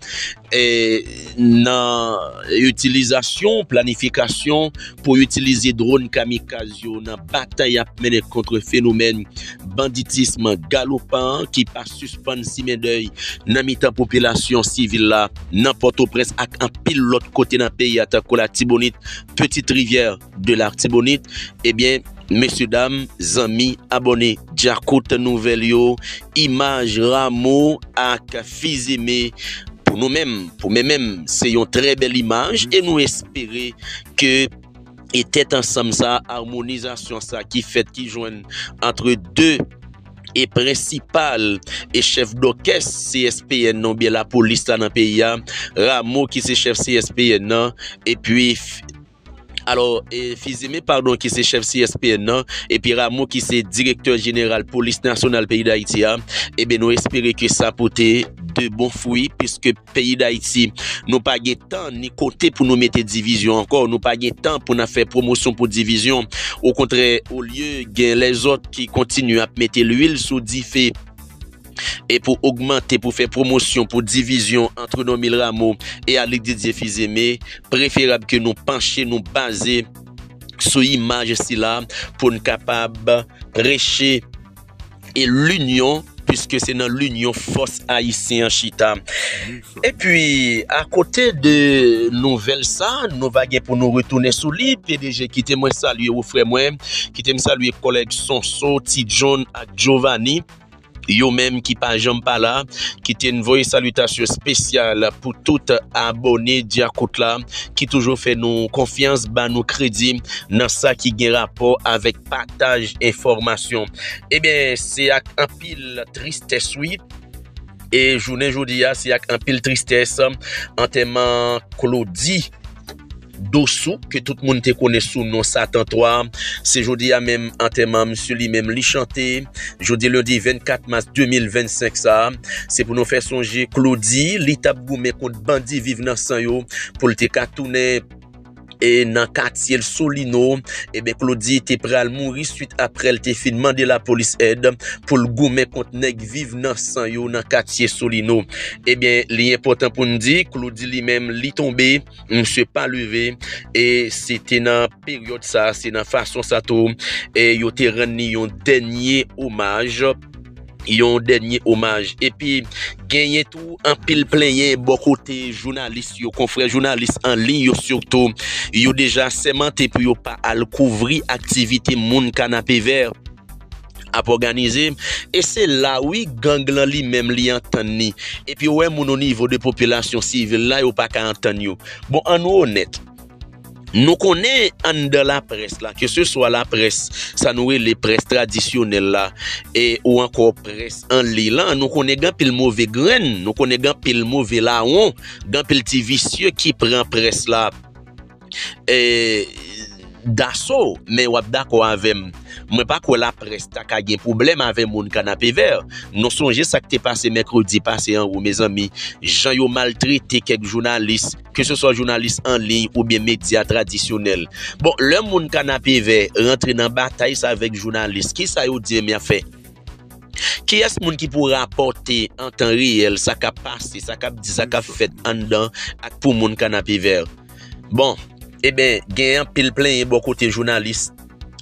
e, nan itilizasyon, planifikasyon pou itilize dwòn kamikaz yo nan batay y ap mennen kont fenomèn banditism galopan ki pa sispann simen dèy nan mitan popilasyon sivil la, nan Pòtoprens ak anpil lòt kote nan peyi a, tankou Latibonit, Petite Rivière de Latibonite. Ebyen, mesye dam, zanmi, abòne Djakout Nouvèl yo, imaj Rameau ak Fils-Aimé, pou nou menm, pou mwen menm, se yon trè bèl imaj e nou espere ke e tèt ansanm sa, amonizasyon sa ki fèt, ki jwenn ant de e prensipal e chèf dòkès C S P N nan oubyen lapolis la nan peyi a, Rameau ki se chèf C S P N nan, epi alò, e, Fils-Aimé, padon, ki se chèf C S P N nan, epi Rameau ki se direktè jeneral polis nasyonal peyi Dayiti a, ebyen, nou espere ke sa pote de bon fwi, piske peyi Dayiti, nou pa gen tan ni kote pou nou mete divizyon ankò, nou pa gen tan pou n ap fè pwomosyon pou divizyon. Okontrè, olye gen lèzòt ki kontinye ap mete lwil sou dife, e pou ogmante, pou fè pwomosyon pou divizyon ant Renomil Rameau e Alix Didier Fils-Aimé, preferab ke nou panche, nou baze sou imaj sila pou n kapab preche e linyon, piske se nan linyon fòs ayisyen an chita. Epi, akote de nouvèl sa, nou va gen pou nou retounen sou li. P D G, kite mwen salye ou, frè mwen, kite m salye kòlèg Sonso, Ti John ak Giovanni, yo menm ki pa janm pa la, kite n voye salitasyon espesyal pou tout abòne Dyakout la, ki toujou fè nou konfyans, ba nou kredi nan sa ki gen rapò avèk pataj enfòmasyon. Ebyen, se ak anpil tristès, wi. E jounen jodi a, se ak anpil tristès, antèman Claudy Dossou, ke tout moun te konnen sou non Satan twa. Se jodi a menm antèman misye li menm li chante. Jodi lendi vennkat mas de mil vennsenk sa, se pou nou fè sonje Claudy, li t ap goumen kont bandi Viv nan San yo, pou l te ka tounen e nan katye Solino, ebyen, Claudy te pral mouri swit aprè l te fin mande lapolis èd pou l goumen kont nèg Viv nan San yo nan katye Solino. Ebyen, li enpòtan pou n di, Claudy li menm, li tonbe, misye pa leve, e se te nan peryòd sa, se nan fason sa tou, e yo te rann li yon dènye omaj, yon dènye omaj. Epi, genyen tou anpil plenyen bò kote jounalis yo, konfrè jounalis an liy yo sitou, yo deja sèmante pou yo pa al kouvri aktivite moun Kanapevè ap òganize. E se la, wi, gang lan li menm li antann li. Epi, ou wè, moun o nivo de popilasyon sivil la, yo pa ka antann yo. Bon, ann nou onèt. Nou konnen anndan laprès la, keseswa laprès, sa nou rele près tradisyonèl la, e, ou ankò près an liy lan, nou konnen gen anpil move grenn, nou konnen gen anpil move lawon, gen anpil ti visye ki pran près la, e, daso, men w ap dakò avè m. Mwen pa kwè laprès ta ka gen pwoblèm avè moun Kanapevè. Nou sonje sa k te pase mèkredi pase an, wi, mezanmi, jan yo maltrete kèk jounalis, keseswa jounalis an liy oubyen medya tradisyonèl. Bon, lè moun Kanapevè rantre nan batay sa avèk jounalis, kisa yo di menm y ap fè? Kiyès moun ki pou rapòte an tan reyèl sa k ap pase, sa k ap di, sa k ap fèt anndan ak pou moun Kanapevè? Bon, eben, gen anpil plenyen bò kote jounalis,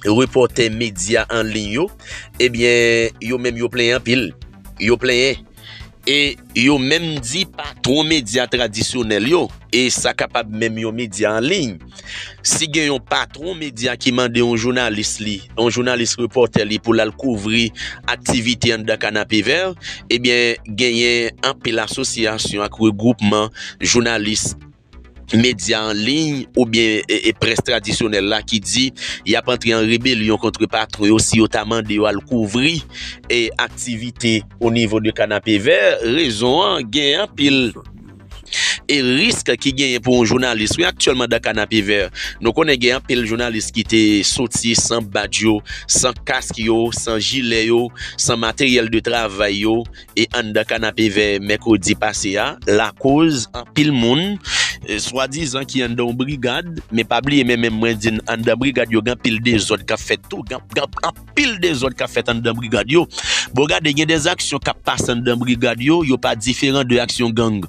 repòtè, medya an liy yo. Ebyen, yo menm yo plenyen anpil. Yo plenyen. E yo menm di patwon medya tradisyonèl yo, e sa kapab menm yon medya an liy. Si gen yon patwon medya ki mande yon jounalis li, yon jounalis repòtè li pou l al kouvri aktivite anndan Kanapevè, ebyen, genyen anpil asosyasyon ak regwoupman jounalis medya an liy oubyen, e, e, près tradisyonèl la ki di y ap antre an rebelyon kont patwon yo si yo ta mande yo al kouvri, e, aktivite o nivo de Kanapevè. Rezon an, gen anpil, e, risk ki genyen pou yon jounalis. Wi, aktyèlman nan Kanapevè, nou konnen gen anpil jounalis ki te soti san badj yo, san kask yo, san jilè yo, san materyèl de travay yo, e anndan Kanapevè mèkredi pase a, lakoz anpil moun, e, swadizan ki anndan yon brigad, men pa bliye, men menm mwen di n, anndan brigad yo gen anpil dezòd k ap fèt tou, gen, gen anpil dezòd k ap fèt anndan brigad yo. Bon, gade, gen de aksyon k ap pase anndan brigad yo, yo pa diferan de aksyon gang.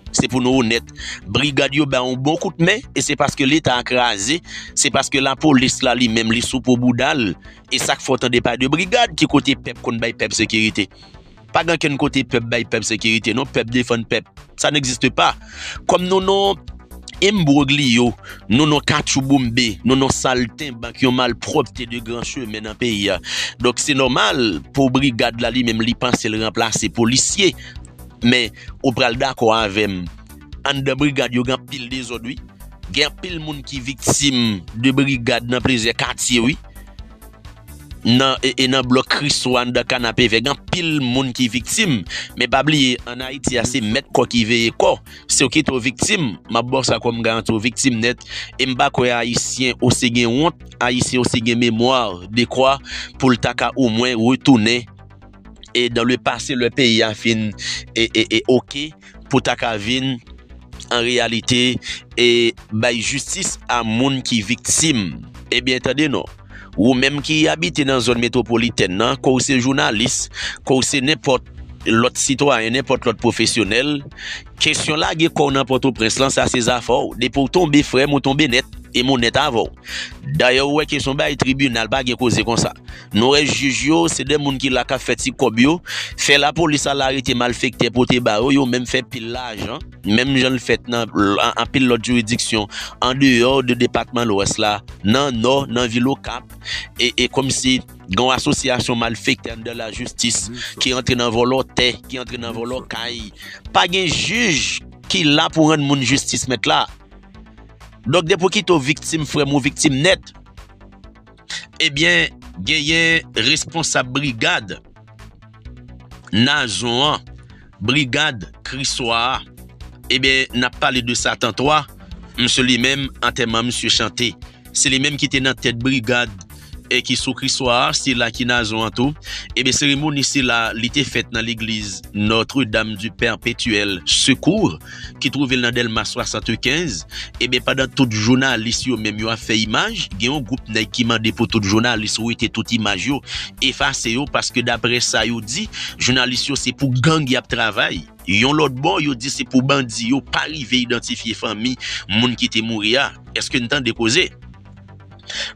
Se pou nou onèt. Brigad yo bay yon bon kout men, e se paske Leta a kraze, se paske lapolis la li menm li sou po bouda l. E sa k fè w tande pale de brigad, ki kote pèp konn bay pèp sekirite? Pa gen okenn kote pèp bay pèp sekirite, non, pèp defann pèp. Ça n'existe pas. Kòm nou non enbrogliyo, nou non katchouboumbe, nou non saltenbank, yon malpwòpte de gran chemen nan peyi a. Donk, se nòmal pou brigad la li menm li panse l ranplase polisye. Men, ou pral dakò avè m, anndan brigad yo gen anpil dezòd, wi. Gen anpil moun ki viktim de brigad nan plizyè katye, wi. nan, e, e nan blòk Kriswa anndan Kanapevè, gen anpil moun ki viktim. Men pa bliye, ann Ayiti a, se mèt kò ki veye kò. Si w kite w viktim, m ap ba w sa kòm garanti, w viktim nèt. E m pa kwè Ayisyen osi gen wont, Ayisyen osi gen memwa dekwa pou l ta ka omwen retounen e dans le passé, lè peyi a fin e, e, e oke, pou ta ka vin an reyalite e bay jistis a moun ki viktim. Ebyen, tande non. Ou menm ki abite nan zòn metwopolitèn nan, ke w se jounalis, ke w se nenpòt lòt sitwayen, nenpòt lòt pwofesyonèl, kesyon lage kò w nan Pòtoprens lan, sa se zafè w. Depi w tonbe, frè m, ou tonbe nèt, e m onèt avè w. Dayè, ou wè ke se yon bagay tribinal, pa gen koze konsa. Nou wè jij yo, se de moun ki la k ap fè ti kòb yo, fè lapolis al arete malfektè pote ba yo, yo menm fè pil lajan, menm jan l fèt nan an- anpil lòt jiridiksyon andeyò de depatman Lwès la, nan Nò, nan vil Okap, e, e kòmsi gen yon asosyasyon malfektè anndan lajistis ki antre nan vòlò tè, ki antre nan vòlò kay. Pa gen jij ki la pou rann moun jistis, mèt la. Donk, depi w kite w viktim, frè m, ou viktim nèt. Ebyen, genyen responsab brigad Nazon an, brigad Kriswa a. Ebyen, n ap pale de Satan twa, misye li menm, antèman misye chante. Se li menm ki te nan tèt brigad e ki sou Kriswa a, sila ki Nazon an tou. Ebyen, seremoni sila, li te fèt nan legliz Notre-Dame du Perpétuel Secours, ki twouve l nan Dèlma swasantekenz. Ebyen, pandan tout jounalis yo menm yo ap fè imaj, gen yon gwoup nèg ki mande pou tout jounalis wete tout imaj yo, efase yo, paske daprè sa yo di, jounalis yo se pou gang y ap travay. Yon lòt bò, yo di se pou bandi yo pa rive idantifye fanmi moun ki te mouri a. Èske n tande koze?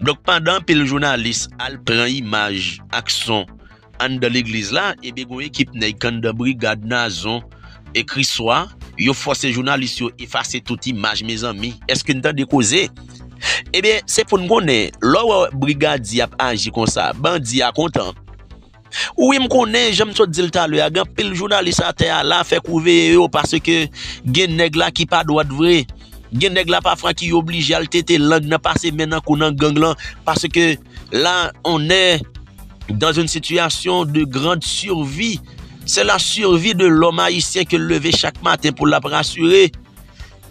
Donk, pandan anpil jounalis al pran imaj ak son anndan legliz la, ebyen, gen yon ekip nèg k anndan brigad Nazon e Kriswa, yo fòse jounalis yo efase tout imaj, mezanmi. Èske n tande koze? Ebyen, se pou n konnen, lè w wè brigadye ap aji konsa, bandi a kontan. Wi, m konnen, jan m sot di l talè a, gen anpil jounalis atè a la, fè kou veye yo, paske gen nèg la ki pa dwat vre. Gen nèg la pafwa ki oblije al tete lang nan, pase men nan kou nan gang lan, paske la, on est dans une situation de grande survie. C'est la survie de l'homme haïtien ke l leve chak maten pou l ap rasire.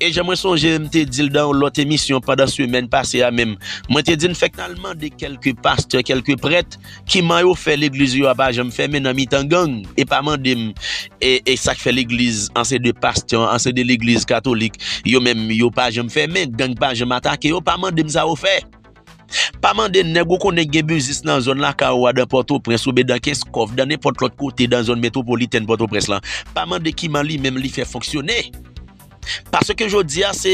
E jan mwen sonje m te di l nan yon lòt emisyon pandan semèn pase a menm, mwen te di n fèk n al mande kèlke pastè, kèlke prèt, kiman yo fè legliz yo a pa janm fèmen nan mitan gang, e pa mande m e, e sa k fè legliz, anse de pastè, anse de legliz katolik, yo menm yo pa janm fèmen, gang pa janm atake yo, pa mande m sa yo fè. Pa mande nèg ou konnen gen biznis nan zòn lakay ou a, dan Pòtoprens oubyen dan Kenskòf, dan nenpòt lòt kote dan zòn metwopolitèn Pòtoprens lan. Pa mande kiman li menm li fè fonksyone. Paske jodi a, se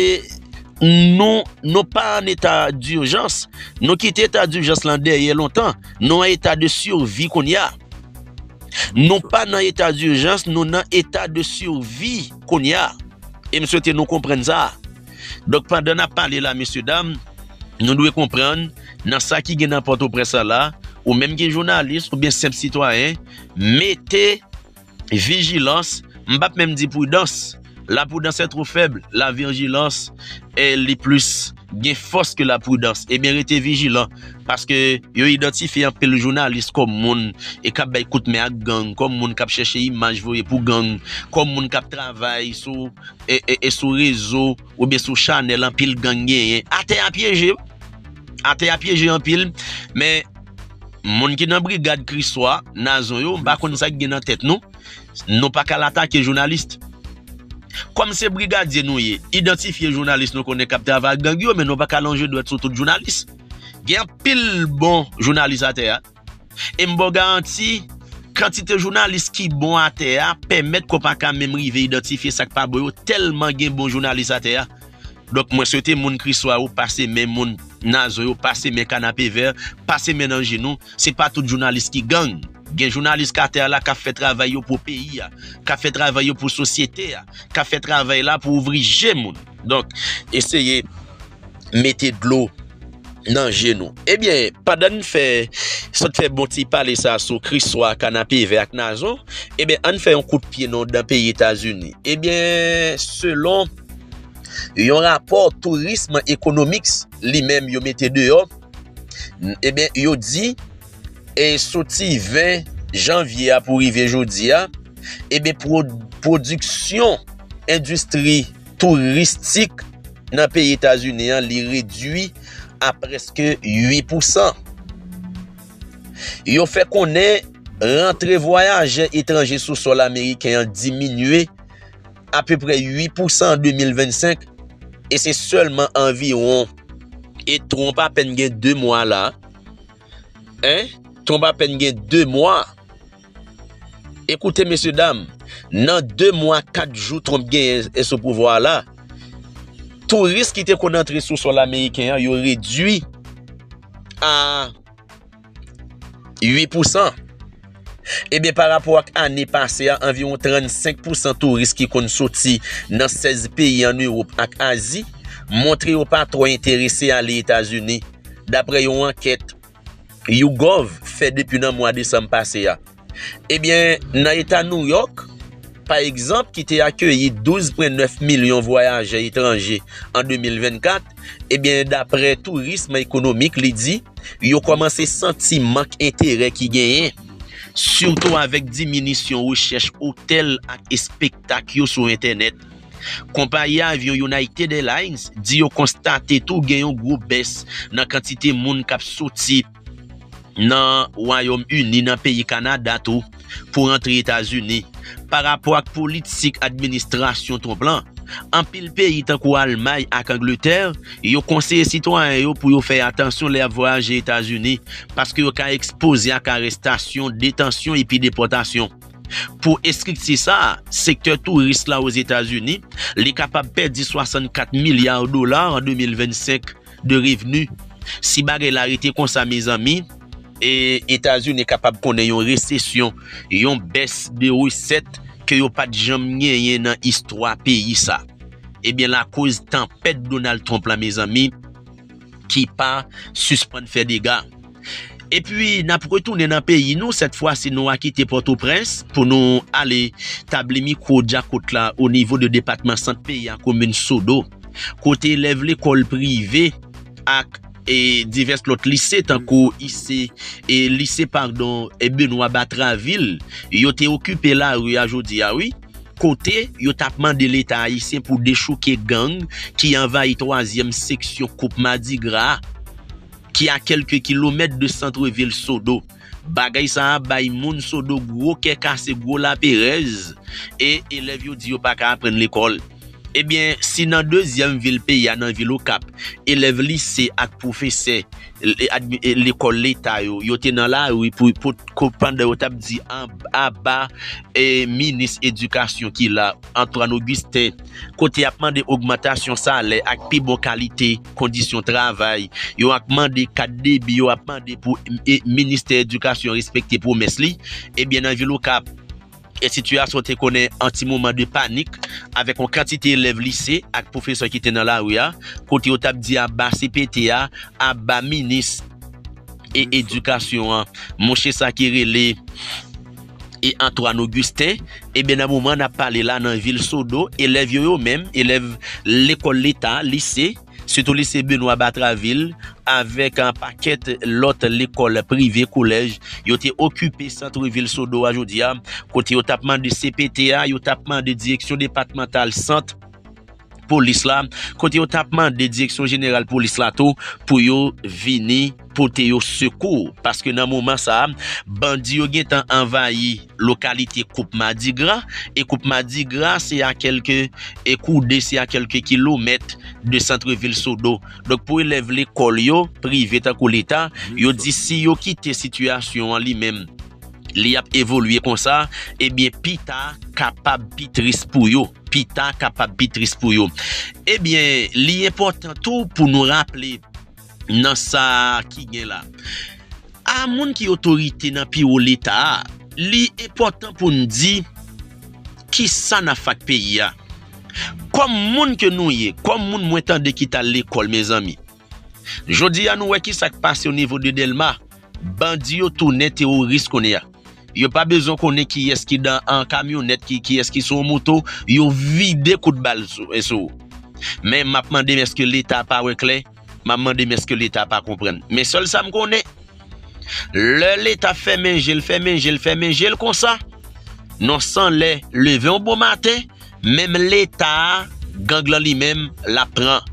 nou, nou pa an eta dijans. Nou kite eta dijans lan dèyè lontan. Nou an eta de sivi kounye a. Nou pa nan eta dijans, nou nan eta de sivi kounye a. E m swete nou konprann sa. Donk, pandan n ap pale la, mesye dam, nou dwe konprann, nan sa ki gen nan Pòtoprens la la, ou menm ki jounalis oubyen senp sitwayen, mete vijilans, m p ap menm di pridans. La prudence est trop faible, la vigilance, eh, li plis gen fòs ke la prudence. Ebyen, rete vijilan, paske yo idantifye anpil jounalis kòm moun e k ap bay kout men ak gang, kòm moun k ap chèche imaj voye pou gang, kòm moun k ap travay sou, e, e, e sou rezo oubyen sou chanèl anpil gang genyen. Atè a pyeje, atè a pyeje anpil, men moun ki nan brigad Kriswa, Nazon yo, m pa konn sa k gen nan tèt nou. Nou pa ka al atake jounalis. Kòm se brigadye nou ye, idantifye jounalis nou konnen k ap travay ak gang yo, men nou pa ka lonje dwèt sou tout jounalis. Gen anpil bon jounalis atè a. E m ba w garanti, kantite jounalis ki bon atè a pèmèt ke w pa ka menm rive idantifye sa k pa bon yo, tèlman gen bon jounalis atè a. Donk, mwen swete moun Kriswa yo pase men moun Nazon yo, pase men Kanapevè, pase men nan jenou. Se pa tout jounalis ki gang. Gen jounalis k atè a la k ap fè travay yo pou peyi a, k ap fè travay yo pou sosyete a, k ap fè travay la pou ouvri je moun. Donk, eseye mete dlo nan je nou. Ebyen, pandan n fè, sot fè bon ti pale sa sou Kriswa, Kanapevè ak Nazon, ebyen, ann fè yon kout pye nan dan peyi Etazini. Ebyen, selon yon rapò Tourism Economics, li menm yo mete deyò, ebyen, yo di, e soti ven janvye a pou rive jodi a, ebyen, pwo-, pwodiksyon endistri touristik nan peyi Etazini an, li redui a prèske uit pousan. Yo fè konnen rantre vwayajè etranje sou sòl ameriken an diminye apeprè uit pousan an de mil vennsenk, e se sèlman anviwon, e Trump apèn gen de mwa la, en, Trump apèn gen de mwa. Ekoute, mesye dam, nan de mwa, kat jou Trump genyen sou pouvwa la, touris ki te konn antre sou sòl ameriken an, yo redui a uit pousan. Ebyen, pa rapò ak ane pase a, anviwon trannsenk pousan touris ki konn soti nan sèz peyi ann Ewòp ak Azi montre yo pa twò enterese ale Etazini, dapre yon ankèt YouGov fè depi nan mwa desanm pase a. Ebyen, nan eta Nouyòk, pa egzanp, ki te akeyi douz pwen nèf milyon vwayajè etranje an de mil vennkat, ebyen, dapre Tourism Economic, li di, yo kòmanse santi mank enterè ki genyen, sitou avèk diminisyon rechèch otèl ak espektak yo sou entènèt. Konpayi avyon United Airlines di yo konstate tou gen yon gwo bès nan kantite moun k ap soti nan Wayòm Ini, nan peyi Kanada tou, pou rantre Etazini. Pa rapò ak politik administrasyon Trump lan, anpil peyi tankou Almay ak Angletè, yo konseye sitwayen yo pou yo fè atansyon lè y ap vwayaje Etazini, paske yo ka ekspoze ak arèstasyon, detansyon epi depòtasyon. Pou estrikti sa a, sektè touris la Ozetazini, li kapab pèdi swasannkat milya dola an de mil vennsenk de revni. Si bagay la rete konsa, mezanmi, e Etazini kapab konnen yon resesyon, yon bès de resèt ke yo pa t janm genyen nan istwa peyi sa. Ebyen, lakoz tanpèt Donald Trump la, mezanmi, ki pa sispann fè dega. Epi, n ap retounen nan peyi nou, sèt fwa si nou a kite Pòtoprens pou nou ale tabli mikwo djakout la o nivo de depatman Sant peyi a, komin Sodo, kote elèv lekòl prive ak, e, divès lòt lise, tankou ise, e, lise, padon, e, Benoît Batraville, yo te okipe lari a jodi a, wi, kote yo t ap mande Leta ayisyen pou dechouke gang ki anvayi twazyèm seksyon Koup Madigra a, ki a kèlke kilomèt de santrevil Sodo. Bagay sa a bay moun Sodo gwo kè kase, gwo laperèz, e elèv yo di yo pa ka aprann lekòl. Ebyen, si nan dezyèm vil peyi a, nan vil Okap, elèv lise ak pwofesè, e, admi-, e, lekòl leta yo, yo te nan lari pou, pou, ko-, pandan yo t ap di an-, aba, e, minis edikasyon ki la, Antoine Augustin, kote y ap mande ogmantasyon salè ak pi bon kalite kondisyon travay, yo ap mande kat debi, yo ap mande pou, e, ministè edikasyon respekte pwomès li, ebyen, nan vil Okap, e sitiyasyon te konnen an ti moman de panik, avèk yon kantite elèv lise ak pwofesè ki te nan lari a, kote yo t ap di aba C P T a, aba minis e edikasyon an, monche sa ki rele e Antoine Augustin, ebyen, nan moman n ap pale la, nan vil Sodo, elèv yo, yo menm, elèv lekòl leta, lise, sitou lise Benoît Batraville, avèk, a, pakèt lòt lekòl prive, kolèj, yo te okipe santrevil Sodo a jodi a, kote yo t ap mande C P T a, yo t ap mande direksyon depatmantal sant polis la, kote yo t ap mande direksyon jeneral polis la tou pou yo vini pote yo sekou, paske nan moman sa a, bandi yo gentan anvayi lokalite Koup Madigra, e Koup Madigra se a kèlke, e koude se a kèlke kilomèt de santrevil Sodo. Donk, pou elèv lekòl yo, prive tankou leta, yo di si yo kite sitiyasyon an li menm, li ap evolye konsa, ebyen, pita kapab pi tris pou yo. Pita kapab pi tris pou yo. Ebyen, li enpòtan tou pou nou raple nan sa ki gen la. A moun ki otorite nan pi wo leta a, li enpòtan pou n di kisa n ap fè ak peyi a. Kòm moun ke nou ye, kòm moun mwen tande ki t al lekòl, mezanmi. Jodi a, nou wè kisa k pase o nivo de Dèlma. Bandi yo tounen teworis kounye a. Yo pa bezwen konnen kiyès ki dan an kamyonèt, ki, kiyès ki sou yon moto, yo vide kout bal sou, e sou ou. Men m ap mande m èske Leta pa wè klè? M ap mande m èske Leta pa konprann? Men sèl sa m konnen, Lè Leta fèmen je l, fèmen je l, fèmen je l konsa, non san lè leve yon bon maten, menm Leta a, gang lan li menm, l ap pran.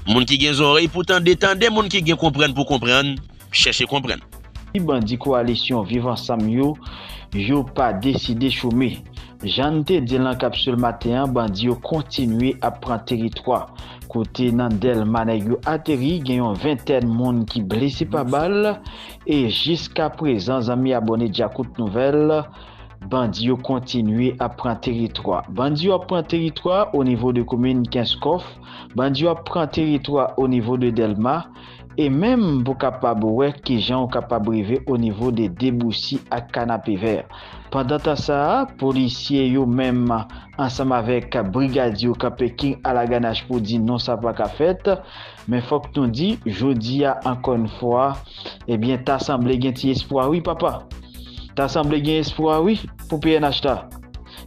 Moun ki gen zòrèy pou tande, tande, moun ki gen konprann pou konprann, chèche konprann. Bandi kowalisyon Viv Ansanm yo, yo pa deside chome. Jan n te di l nan kapsil maten an, bandi yo kontinye ap pran teritwa. Kote nan Dèlma nèg yo ateri, gen yon ventèn moun ki blese pa bal, e jiska prezan, zanmi abòne Djakout Nouvèl, bandi yo kontinye ap pran teritwa. Bandi yo ap pran teritwa o nivo de komin Kenskòf, bandi yo ap pran teritwa o nivo de Dèlma, e menm pou kapab wè kijan w kapab rive o nivo de Debousi ak Kanapevè. Pandan tan sa a, polisye yo menm ansanm avèk brigadye yo kanpe king alaganach pou di non, sa pa ka fèt. Men fòk nou di, jodi a, ankò yon fwa, ebyen, ta sanble gen ti espwa wi, papa. Ta sanble gen espwa wi, pou P N H la.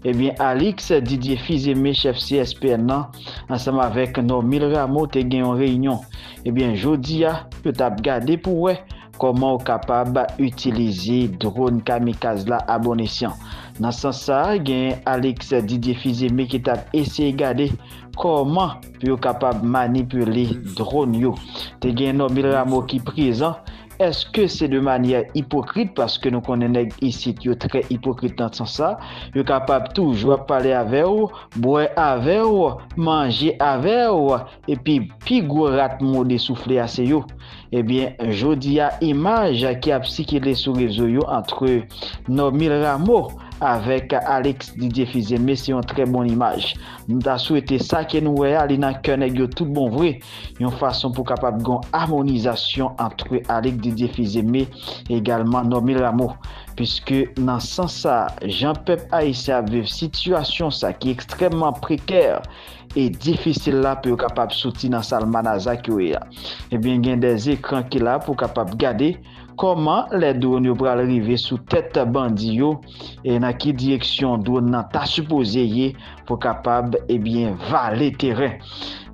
Ebyen, Alix Didier Fizeme, chèf C S P N nan, ansanm avèk Normil Rameau, te gen yon reyinyon. Ebyen, jodi a, yo t ap gade pou wè kòman w kapab itilize dwòn kamikaz la a bon esyan. Nan sans sa a, gen Alix Didier Fizeme ki t ap eseye gade kòman pou yo kapab manipile dwòn yo. Te gen Normil Rameau ki prezan. Èske se de manyè ipokrit, paske nou konnen nèg isit yo trè ipokrit nan sans sa, yo kapab toujou ap pale avè w, bwè avè w, manje avè w, epi pi gwo rat mode soufle a se yo. Ebyen, jodi a, imaj ki ap sikile sou rezo yo ant Normil Rameau avèk Alix Didier Fizeme se yon trè bon imaj. M ta swete sa ke nou wè a, li nan kè nèg yo tout bon vre, yon fason pou kapab gen yon amonizasyon ant Alix Didier Fizeme egalman Normil Rameau. Piske nan sans sa, jan pèp ayisyen ap viv sitiyasyon sa ki ekstrèmman prekè, e difisil la pou yo kapab soti nan salmanaza ke yo ye a. Ebyen, gen de ekran ki la pou kapab gade kòman lè dwòn yo pral rive sou tèt bandi yo, e nan ki direksyon dwòn nan ta sipoze ye pou kapab, ebyen, vale teren.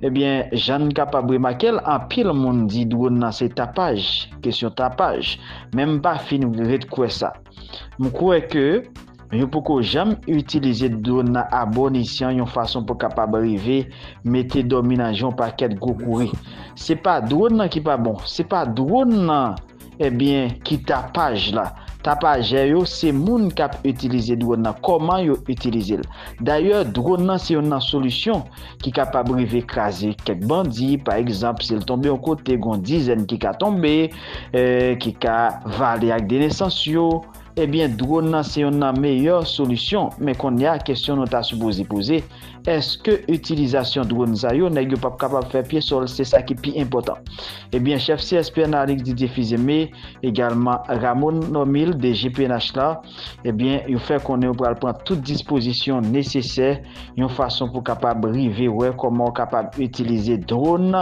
Ebyen, jan n kapab remake l, anpil moun di dwòn nan se tapaj, kesyon tapaj. Men m pa fin ret kwè sa. M kwè ke yo poko janm itilize dwòn nan a bon esyan yon fason pou kapab rive mete dòmi nan je yon pakèt gwo kouri. Se pa dwòn nan ki pa bon, se pa dwòn nan, ebyen, ki tapaj la. Tapajè yo, se moun k ap itilize dwòn nan, kòman yo itilize l. Dayè, dwòn nan se youn nan solisyon ki kapab rive kraze kèk bandi, pa egzanp, si l tonbe yon kote, gen yon dizèn ki ka tonbe, eh, ki ka vale ak de nesans yo. Ebyen, dwòn nan se youn nan meyè solisyon. Men kounye a, kesyon nou ta sipoze poze, èske itilizasyon dwòn sa yo, nèg yo p ap kapab fè pye sòl? Se sa ki pi enpòtan. Ebyen, chèf C S P N Alix Didier Fizeme, egalman Ramon Normil, D G P N H la, ebyen, yo fè konnen yo pral pran tout dispozisyon nesesè, yon fason pou kapab rive wè kòman w kapab itilize dwòn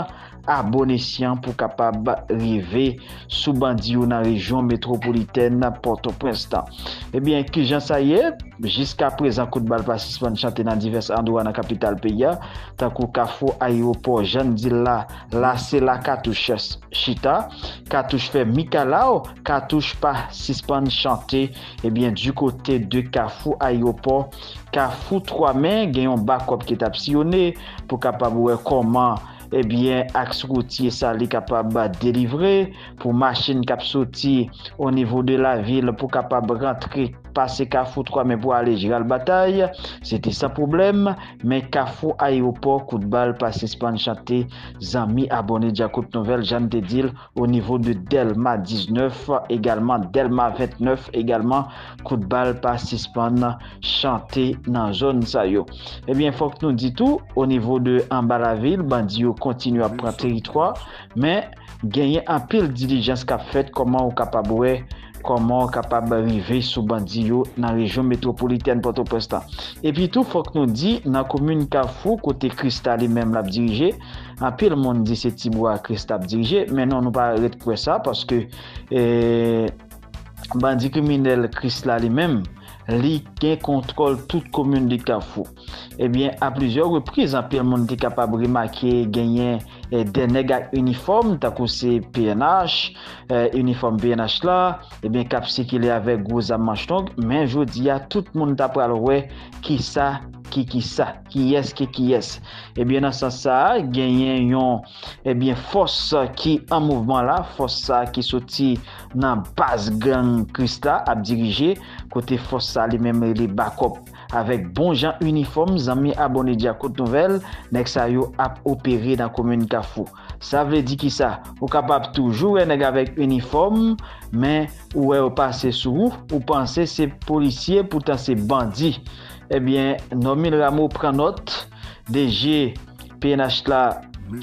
a bon esyan pou kapab rive sou bandi yo nan rejyon metwopolitèn Pòtoprens lan. Ebyen, kijan sa ye? Jiska prezan, kout bal pa sispann chante nan divès andwa nan kapital peyi a, tankou Kafou Ayewopò, jan n di l la, la se la katouch chita, katouch fè mikalaw, katouch pa sispann chante, ebyen, di kote de Kafou Ayewopò, Kafou Twa Men, gen yon bakòp ki t ap siyone pou kapab wè kòman, ebyen, aks woutye sa li kapab delivre pou machin k ap soti o nivo de lavil pou kapab rantre, pase Kafou Twa Men pou ale Jeral Batay. Se te san pwoblèm, men Kafou Ayewopò, kout bal pa sispann chante, zanmi abòne Djakout Nouvèl, jan n te di l, o nivo de Dèlma diznèf, egalman Dèlma ventnèf, egalman kout bal pa sispann chante nan zòn sa yo. Ebyen, fòk nou di tou, o nivo de anba lavil, bandi yo kontinye ap pran teritwa, men genyen anpil dilijans k ap fèt, kòman ou kapab wè, kòman ou kapab rive sou bandi yo nan rejyon metwopolitèn Pòtoprens lan. Epi tou, fòk nou di, nan komin Kafou, kote Krisla li menm l ap dirije, anpil moun di se Tibwa Krisla ap dirije, men non, nou pa ret kwè sa, paske, eh, bandi kriminèl Krisla li menm, li gen kontwòl tout komin de Kafou. Ebyen, a plizyè repriz, anpil moun te kapab remake genyen eh, de nèg ak inifòm, tankou se P N H, eh, inifòm P N H la, ebyen, k ap sikile avèk gwo zam manch long, men jodi a, tout moun ta pral wè kisa ki kisa, kiyès ki kiyès. Ebyen, nan sans sa a, genyen yon, ebyen, fòs ki an mouvman la, fòs sa ki soti nan baz gang Krisla ap dirije, kote fòs sa li menm rele Bakòp. Avèk bon jan inifòm, zanmi abòne Djakout Nouvèl, nèg sa yo ap opere nan komin Kafou. Sa vle di kisa? Ou kapab toujou wè nèg avèk inifòm, men ou wè yo pase sou ou, ou panse se polisye, poutan se bandi. Ebyen, Normil Rameau pran nòt, D G P N H la,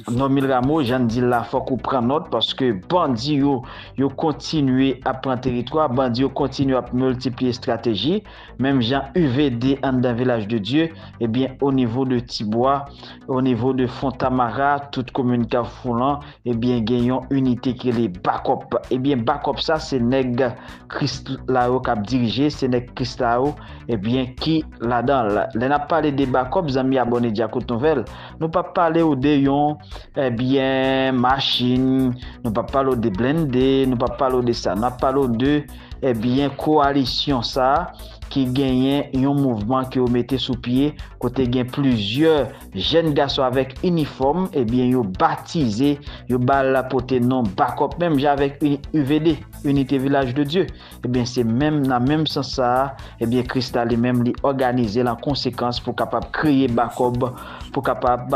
Normil Rameau, jan n di l la, fòk ou pran nòt, paske bandi yo, yo kontinye ap pran teritwa, bandi yo kontinye ap miltipliye estrateji, menm jan U V D anndan Vilaj de Dye, ebyen, o nivo de Tibwa, o nivo de Fontamara, tout komin Kafou lan, ebyen, gen yon inite ki rele Bakòp. Ebyen, Bakòp sa, se nèg Krisla yo k ap dirije, se nèg Krisla yo, ebyen, ki ladan l. Lè n ap pale de Bakòp, zanmi abòne Djakout Nouvèl, nou p ap pale w de yon, ebyen, machin, nou p ap pale w de blende, nou p ap pale w de sa. N ap pale w de, ebyen, kowalisyon sa ki genyen yon mouvman ke yo mete sou pye, kote gen plizyè jèn gason avèk inifòm, ebyen, yo batize, yo ba l pote non Bakòp, menm jan avèk uni-, U V D, Unité Village de Dieu. Ebyen, se menm, nan menm sans sa a, ebyen, Krisla li menm, li òganize l an konsekans pou kapab kreye Bakòp, pou kapab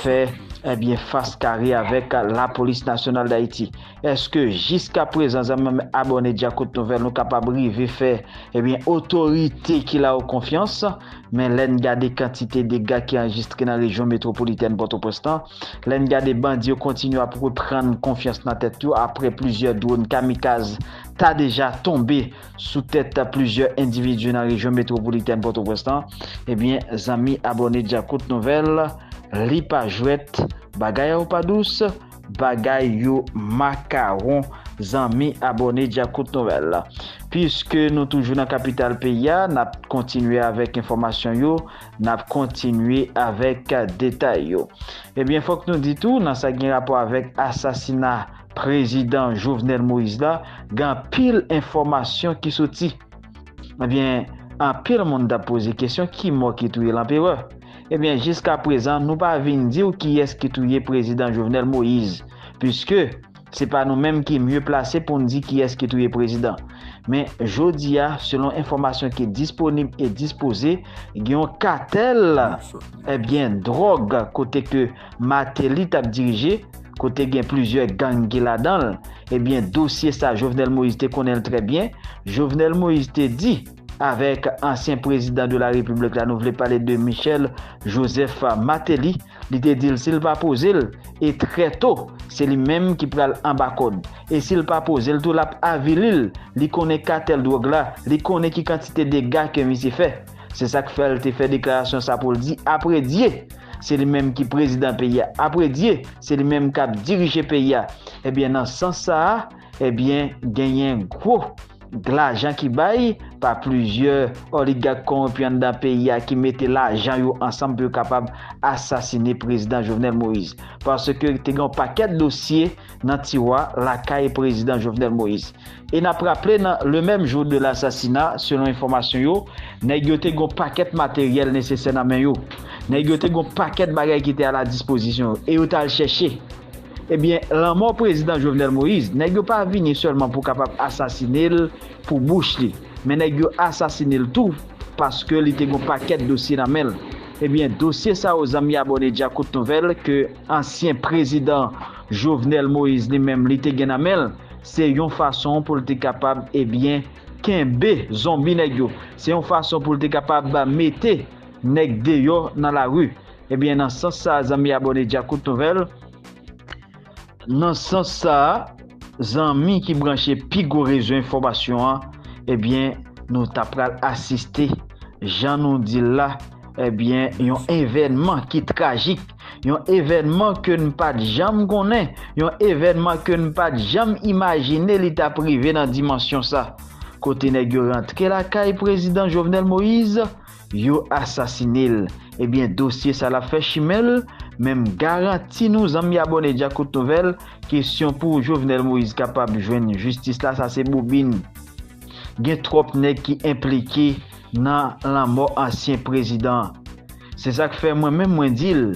fè, ebyen, fas kare avèk Lapolis Nasyonal d Ayiti. Èske jiska prezan, zanmi abòne Djakout Nouvèl, nou kapab rive fè, ebyen, otorite ki la yo konfyans? Men lè n gade kantite dega ki anrejistre nan rejyon metwopolitèn Pòtoprens lan, lè n gade bandi yo kontinye ap reprann konfyans nan tèt yo apre plizyè dwòn kamikaz ta deja tonbe sou tèt plizyè endividi nan rejyon metwopolitèn Pòtoprens lan, ebyen, zanmi abòne Djakout Nouvèl, li pa jwèt, bagay yo pa dous, bagay yo makawon, zanmi abòne Djakout Nouvèl. Piske nou toujou nan kapital peyi a, n ap kontinye avèk enfòmasyon yo, n ap kontinye avèk detay yo. Ebyen, fòk nou di tou, nan sa ki gen rapò avèk asasina prezidan Jovenel Moïse la, gen anpil enfòmasyon ki soti. Ebyen, anpil moun t ap poze kesyon, ki mò ki touye lanperè? Ebyen, jiska prezan, nou pa vin di w kiyès ki touye prezidan Jovenel Moïse, piske se pa nou menm ki mye plase pou n di kiyès ki touye prezidan. Men, jodi a, selon enfòmasyon ki disponib e dispoze, gen yon katèl, ebyen, dwòg, kote ke Martelly t ap dirije, kote gen plizyè gang ki ladan l. Ebyen, dosye sa, Jovenel Moïse te konnen l trè byen. Jovenel Moïse te di avèk ansyen prezidan de la Repiblik la, nou vle pale de Michel Joseph Martelly, li te di l si l pa poze l, e trè to, se li menm ki pral anba kòd. E si l pa poze l tou, l ap avili l. Li konnen katèl dwòg la, li konnen ki kantite dega ke misye fè. Se sa k fè l te fè deklarasyon sa pou l di, apre Dye, se li menm ki prezidan peyi a. Apre Dye, se li menm k ap dirije peyi a. Ebyen, nan sans sa a, ebyen, genyen gwo lajan ki bay pa plizyè oligak kowonpi anndan peyi a ki mete lajan yo ansanm pou yo kapab asasine prezidan Jovenel Moïse. Paske te gen yon pakèt dosye nan tiwa lakay prezidan Jovenel Moïse. E n ap raple, nan le menm jou de lasasina, selon enfòmasyon yo, nèg yo te gen yon pakèt materyèl nesesè nan men yo. Nèg yo te gen yon pakèt bagay ki te a la dispozisyon yo, e yo t al chèche. Ebyen, lanmò prezidan Jovenel Moïse, nèg yo pa vini sèlman pou kapab asasine l pou bouch li, men nèg yo asasine l tou paske li te gen yon pakèt dosye nan men l. Ebyen, dosye sa yo, zanmi abòne Djakout Nouvèl, ke ansyen prezidan Jovenel Moïse li menm li te gen nan men l, se yon fason pou l te kapab, ebyen, kenbe zonbi nèg yo. Se yon fason pou l te kapab mete nèg deyò nan lari. Ebyen, nan sans sa a, zanmi abòne Djakout Nouvèl, nan sans sa a, zanmi ki branche pi gwo rezo enfòmasyon an, ebyen, nou ta pral asiste, jan nou di l la, ebyen, yon evènman ki trajik, yon evènman ke n pa t janm konnen, yon evènman ke n pa t janm imajine li t ap rive nan dimansyon sa. kote nèg yo rantre lakay prezidan Jovenel Moïse, yo asasine l. Ebyen, dosye sa l ap fè chimen l, men m garanti nou, zanmi abòne Djakout Nouvèl, kesyon pou Jovenel Moïse kapab jwenn jistis la, sa se bobin. Gen twòp nèg ki enplike nan lanmò ansyen prezidan. Se sa k fè mwen menm mwen di l,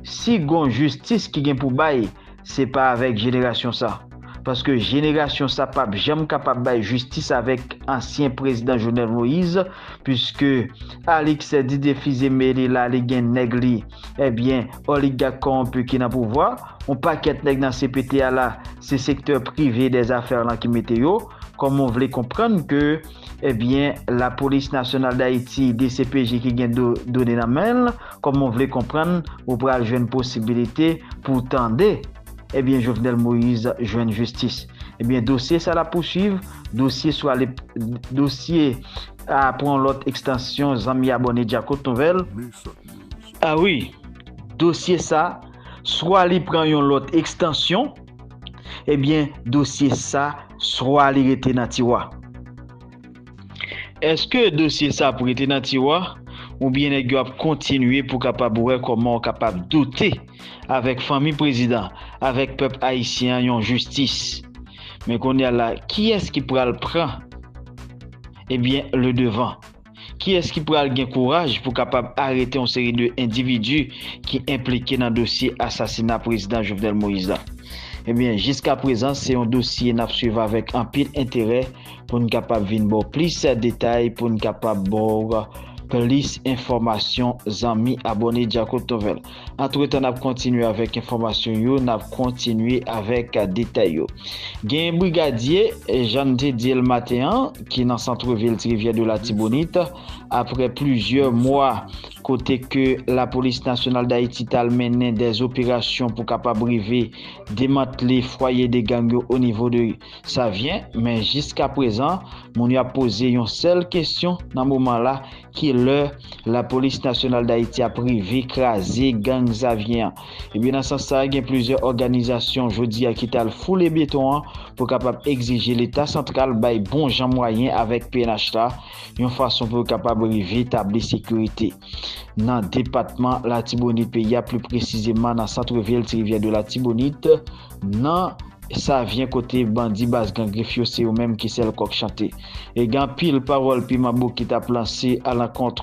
si gon jistis ki gen pou bay, se pa avèk jenerasyon sa. Paske jenerasyon sa p ap janm kapab bay jistis avèk ansyen prezidan Jovenel Moïse, piske Alix Didier Fils-Aimé li la, li gen nèg li, ebyen, oligak kòwonpi ki nan pouvwa, yon pakèt nèg nan C P T a la, se sektè prive dèzafè lan ki mete yo, kòman w vle konprann ke, ebyen, Lapolis Nasyonal d Ayiti, D C P J ki gen do, done nan men l, kòman w vle konprann ou pral jwenn posibilite pou w tande, ebyen, Jovenel Moïse jwenn jistis. Ebyen, dosye sa l ap pouswiv, dosye swa li, dosye a pran yon lòt ekstansyon, zanmi abòne Djakout Nouvèl. A wi, dosye sa, swa li pran yon lòt ekstansyon, ebyen, dosye sa, swa li rete nan tiwa. Èske dosye sa ap rete nan tiwa, oubyen nèg yo ap kontinye pou kapab wè kòman w kapab dote avèk fanmi prezidan, avèk pèp ayisyen an yon jistis? Men kounye a la, kiyès ki pral pran, ebyen, le devan? Kiyès ki pral gen kouraj pou kapab arete yon seri de endividi ki enplike nan dosye asasina prezidan Jovenel Moïse la? Ebyen, jiska prezan, se yon dosye n ap swiv avèk anpil enterè pou n kapab vin ba w plis detay, pou n kapab ba w plis enfòmasyon, zanmi abòne Djakout Nouvèl. Antretan, n ap kontinye avèk enfòmasyon yo, n ap kontinye avèk detay yo. Gen brigadye, jan n te di l maten an, ki nan santrevil Ti Rivyè de Latibonit, apre plizyè mwa kote ke Lapolis Nasyonal d Ayiti t al mennen dè operasyon pou kapab rive demantle fwaye de gang yo o nivo de Savyen, men jiska prezan, moun yo ap poze yon sèl kesyon nan moman la, ki lè Lapolis Nasyonal d Ayiti ap rive kraze gang Savyen an? Ebyen, nan sans sa a, gen plizyè òganizasyon jodi a ki t al foule beton an pou kapab egzije Leta santral bay bon jan mwayen avèk P N H la, yon fason pou yo kapab rive tabli sekirite nan depatman Latibonit peyi a, pli presizeman nan santrevil Ti Rivyè de Latibonit, nan Savyen kote bandi baz gang Grif yo se yo menm ki sèl kòk chante. E gen anpil pawòl piman bouki t ap lanse alankont